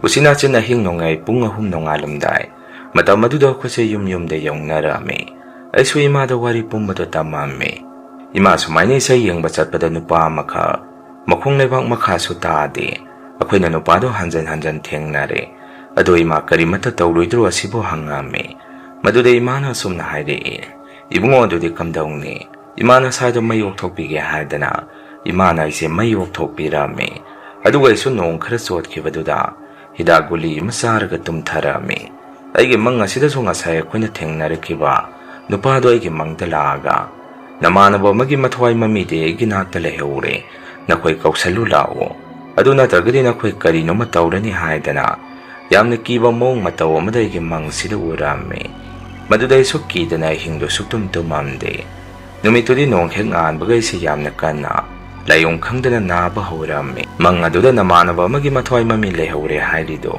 ꯎꯆꯤꯟ ꯅꯥꯆꯤꯟ ꯑꯍꯤꯡ ꯅꯣꯡꯌꯥꯏ ꯄꯨꯡ ꯑꯍꯨꯝ ꯅꯣꯡꯉꯥꯜꯂꯝꯗꯥꯏ ꯃꯇꯝ ꯑꯗꯨꯗ ꯑꯩꯈꯣꯏꯁꯦ ꯌꯨꯝ ꯌꯨꯝꯗ ꯌꯧꯅꯔꯛꯑꯝꯃꯤ꯫ ꯑꯩꯁꯨ ꯏꯃꯥꯗ ꯋꯥꯔꯤ ꯄꯨꯝꯕꯗꯣ ꯇꯝꯃꯝꯃꯤ꯫ "ꯏꯃꯥ, ꯁꯨꯃꯥꯏꯅ ꯏꯁꯩ ꯌꯦꯡꯕ ꯆꯠꯄꯗ ꯅꯨꯄꯥ ꯑꯃꯈꯛ ꯃꯈꯣꯡ ꯂꯩꯕꯥꯛ ꯃꯈꯥꯁꯨ ꯇꯥꯗꯦ꯫ ꯑꯩꯈꯣꯏꯅ ꯅꯨꯄꯥꯗꯣ ꯍꯟꯖꯟ ꯍꯟꯖꯟ ꯊꯦꯡꯅꯔꯦ꯫ ꯑꯗꯣ ꯏꯃꯥ, ꯀꯔꯤꯃꯠꯇ ꯇꯧꯔꯣꯏꯗ꯭ꯔꯣ ꯑꯁꯤꯕꯨ?" ꯍꯪꯉꯝꯃꯤ꯫ ꯃꯗꯨꯗ ꯏꯃꯥꯅ ꯑꯁꯨꯝꯅ ꯍꯥꯏꯔꯛꯏ, "ꯏꯕꯨꯡꯉꯣ, ꯑꯗꯨꯗꯤ ꯀꯝꯗꯧꯅꯤ?" ꯏꯃꯥꯅ ꯁ꯭ꯋꯥꯏꯗ ꯃꯩ ꯑꯣꯛꯊꯣꯛꯄꯤꯒꯦ ꯍꯥꯏꯗꯅ ꯏꯃꯥꯅ ꯑꯩꯁꯦ ꯃꯩ ꯑꯣꯛꯊꯣꯛꯄꯤꯔꯝꯃꯤ꯫ ꯑꯗꯨꯒ ꯑꯩꯁꯨ ꯅꯣꯡ ꯈꯔ ꯆꯣꯠꯈꯤꯕꯗꯨꯗ ꯍꯤꯗꯥꯛ ꯒꯨꯂꯤ ꯑꯃ ꯆꯥꯔꯒ ꯇꯨꯝꯊꯔꯛꯑꯝꯃꯤ꯫ ꯑꯩꯒꯤ ꯃꯪ ꯑꯁꯤꯗꯁꯨ ꯉꯁꯥꯏ ꯑꯩꯈꯣꯏꯅ ꯊꯦꯡꯅꯔꯛꯈꯤꯕ ꯅꯨꯄꯥꯗꯣ ꯑꯩꯒꯤ ꯃꯪꯗ ꯂꯥꯛꯑꯒ, "ꯅꯃꯥꯟꯅꯕ ꯑꯃꯒꯤ ꯃꯊ꯭ꯋꯥꯏ ꯃꯃꯤꯗꯤ ꯑꯩꯒꯤ ꯅꯥꯛꯇ ꯂꯩꯍꯧꯔꯦ, ꯅꯈꯣꯏ ꯀꯧꯁꯜꯂꯨ ꯂꯥꯛꯑꯣ, ꯑꯗꯨ ꯅꯠꯇ꯭ꯔꯒꯗꯤ ꯅꯈꯣꯏ ꯀꯔꯤꯅꯣꯃ ꯇꯧꯔꯅꯤ" ꯍꯥꯏꯗꯅ ꯌꯥꯝꯅ ꯀꯤꯕ ꯃꯑꯣꯡ ꯃꯇꯧ ꯑꯃꯗ ꯑꯩꯒꯤ ꯃꯪꯁꯤꯗ ꯎꯔꯛꯑꯝꯃꯤ꯫ ꯃꯗꯨꯗ ꯑꯩꯁꯨ ꯀꯤꯗꯅ ꯑꯍꯤꯡꯗꯨ ꯁꯨꯛꯇꯨꯝ ꯇꯨꯝꯃꯝꯗꯦ꯫ ꯅꯨꯃꯤꯠꯇꯨꯗꯤ ꯅꯣꯡ ꯍꯦꯛ ꯉꯥꯟꯕꯒ ꯑꯩꯁꯦ ꯌꯥꯝꯅ ꯀꯟꯅ ꯂꯥꯏꯑꯣꯡ ꯈꯪꯗꯅ ꯅꯥꯕ ꯍꯧꯔꯝꯃꯤ꯫ ꯃꯪ ꯑꯗꯨꯗ ꯅꯃꯥꯟꯅꯕ ꯑꯃꯒꯤ ꯃꯊ꯭ꯋꯥꯏ ꯃꯃꯤ ꯂꯩꯍꯧꯔꯦ ꯍꯥꯏꯔꯤꯗꯣ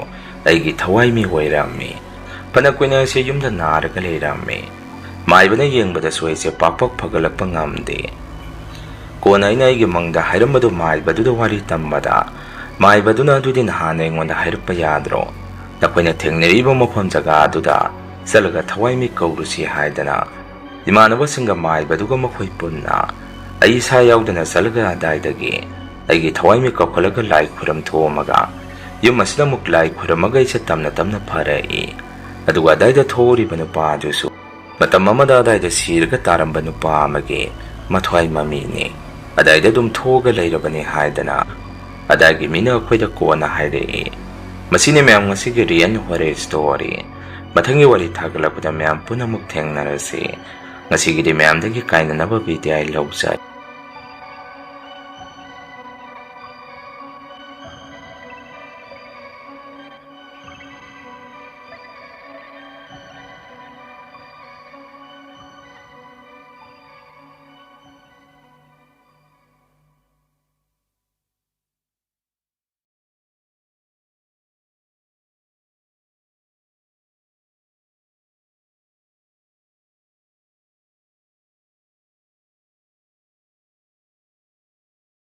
ꯑꯩꯒꯤ ꯊꯋꯥꯏ ꯃꯤ ꯑꯣꯏꯔꯝꯃꯤ꯫ ꯐꯅ ꯀꯨꯏꯅ ꯑꯩꯁꯦ ꯌꯨꯝꯗ ꯅꯥꯔꯒ ꯂꯩꯔꯝꯃꯤ꯫ ꯃꯥꯏꯕꯅ ꯌꯦꯡꯕꯗꯁꯨ ꯑꯩꯁꯦ ꯄꯥꯛ ꯄꯥꯛ ꯐꯒꯠꯂꯛꯄ ꯉꯝꯗꯦ꯫ ꯀꯣꯟꯅ ꯑꯩꯅ ꯑꯩꯒꯤ ꯃꯪꯗ ꯍꯥꯏꯔꯝꯕꯗꯨ ꯃꯥꯏꯕꯗꯨꯗ ꯋꯥꯔꯤ ꯇꯝꯕꯗ, ꯃꯥꯏꯕꯗꯨꯅ, "ꯑꯗꯨꯗꯤ ꯅꯍꯥꯟ ꯑꯩꯉꯣꯟꯗ ꯍꯥꯏꯔꯛꯄ ꯌꯥꯗ꯭ꯔꯣ? ꯅꯈꯣꯏꯅ ꯊꯦꯡꯅꯔꯤꯕ ꯃꯐꯝ ꯖꯒꯥ ꯑꯗꯨꯗ ꯆꯠꯂꯒ ꯊꯋꯥꯏ ꯃꯤ ꯀꯧꯔꯨꯁꯤ" ꯍꯥꯏꯗꯅ ꯏꯃꯥꯟꯅꯕꯁꯤꯡꯒ ꯃꯥꯏꯕꯗꯨꯒ ꯃꯈꯣꯏ ꯄꯨꯟꯅ ꯑꯩ ꯏꯁꯥ ꯌꯥꯎꯗꯅ ꯆꯠꯂꯒ ꯑꯗꯥꯏꯗꯒꯤ ꯑꯩꯒꯤ ꯊꯋꯥꯏ ꯃꯤ ꯀꯧꯈꯠꯂꯒ ꯂꯥꯏ ꯈꯨꯔꯝ ꯊꯣꯛꯑꯝꯃꯒ ꯌꯨꯝ ꯑꯁꯤꯗ ꯑꯃꯨꯛ ꯂꯥꯏ ꯈꯨꯔꯝꯃꯒ ꯑꯩꯁꯦ ꯇꯞꯅ ꯇꯞꯅ ꯐꯔꯛꯏ꯫ ꯑꯗꯨꯒ ꯑꯗꯥꯏꯗ ꯊꯣꯛꯎꯔꯤꯕ ꯅꯨꯄꯥ ꯑꯗꯨꯁꯨ ꯃꯇꯝ ꯑꯃꯗ ꯑꯗꯥꯏꯗ ꯁꯤꯔꯒ ꯇꯥꯔꯝꯕ ꯅꯨꯄꯥ ꯑꯃꯒꯤ ꯃꯊ꯭ꯋꯥꯏ ꯃꯃꯤꯅꯤ꯫ ꯑꯗꯥꯏꯗ ꯑꯗꯨꯝ ꯊꯣꯛꯑꯒ ꯂꯩꯔꯕꯅꯤ ꯍꯥꯏꯗꯅ ꯑꯗꯥꯏꯒꯤ ꯃꯤꯅ ꯑꯩꯈꯣꯏꯗ ꯀꯣꯟꯅ ꯍꯥꯏꯔꯛꯏ꯫ ꯃꯁꯤꯅꯤ ꯃꯌꯥꯝ ꯉꯁꯤꯒꯤ real horror story꯫ ꯃꯊꯪꯒꯤ ꯋꯥꯔꯤ ꯊꯥꯒꯠꯂꯛꯄꯗ ꯃꯌꯥꯝ ꯄꯨꯝꯅꯃꯛ ꯊꯦꯡꯅꯔꯁꯤ꯫ ꯉꯁꯤꯒꯤꯗꯤ ꯃꯌꯥꯝꯗꯒꯤ ꯀꯥꯏꯅꯅꯕ ꯕꯤꯗꯥꯏ ꯂꯧꯖꯔꯤ꯫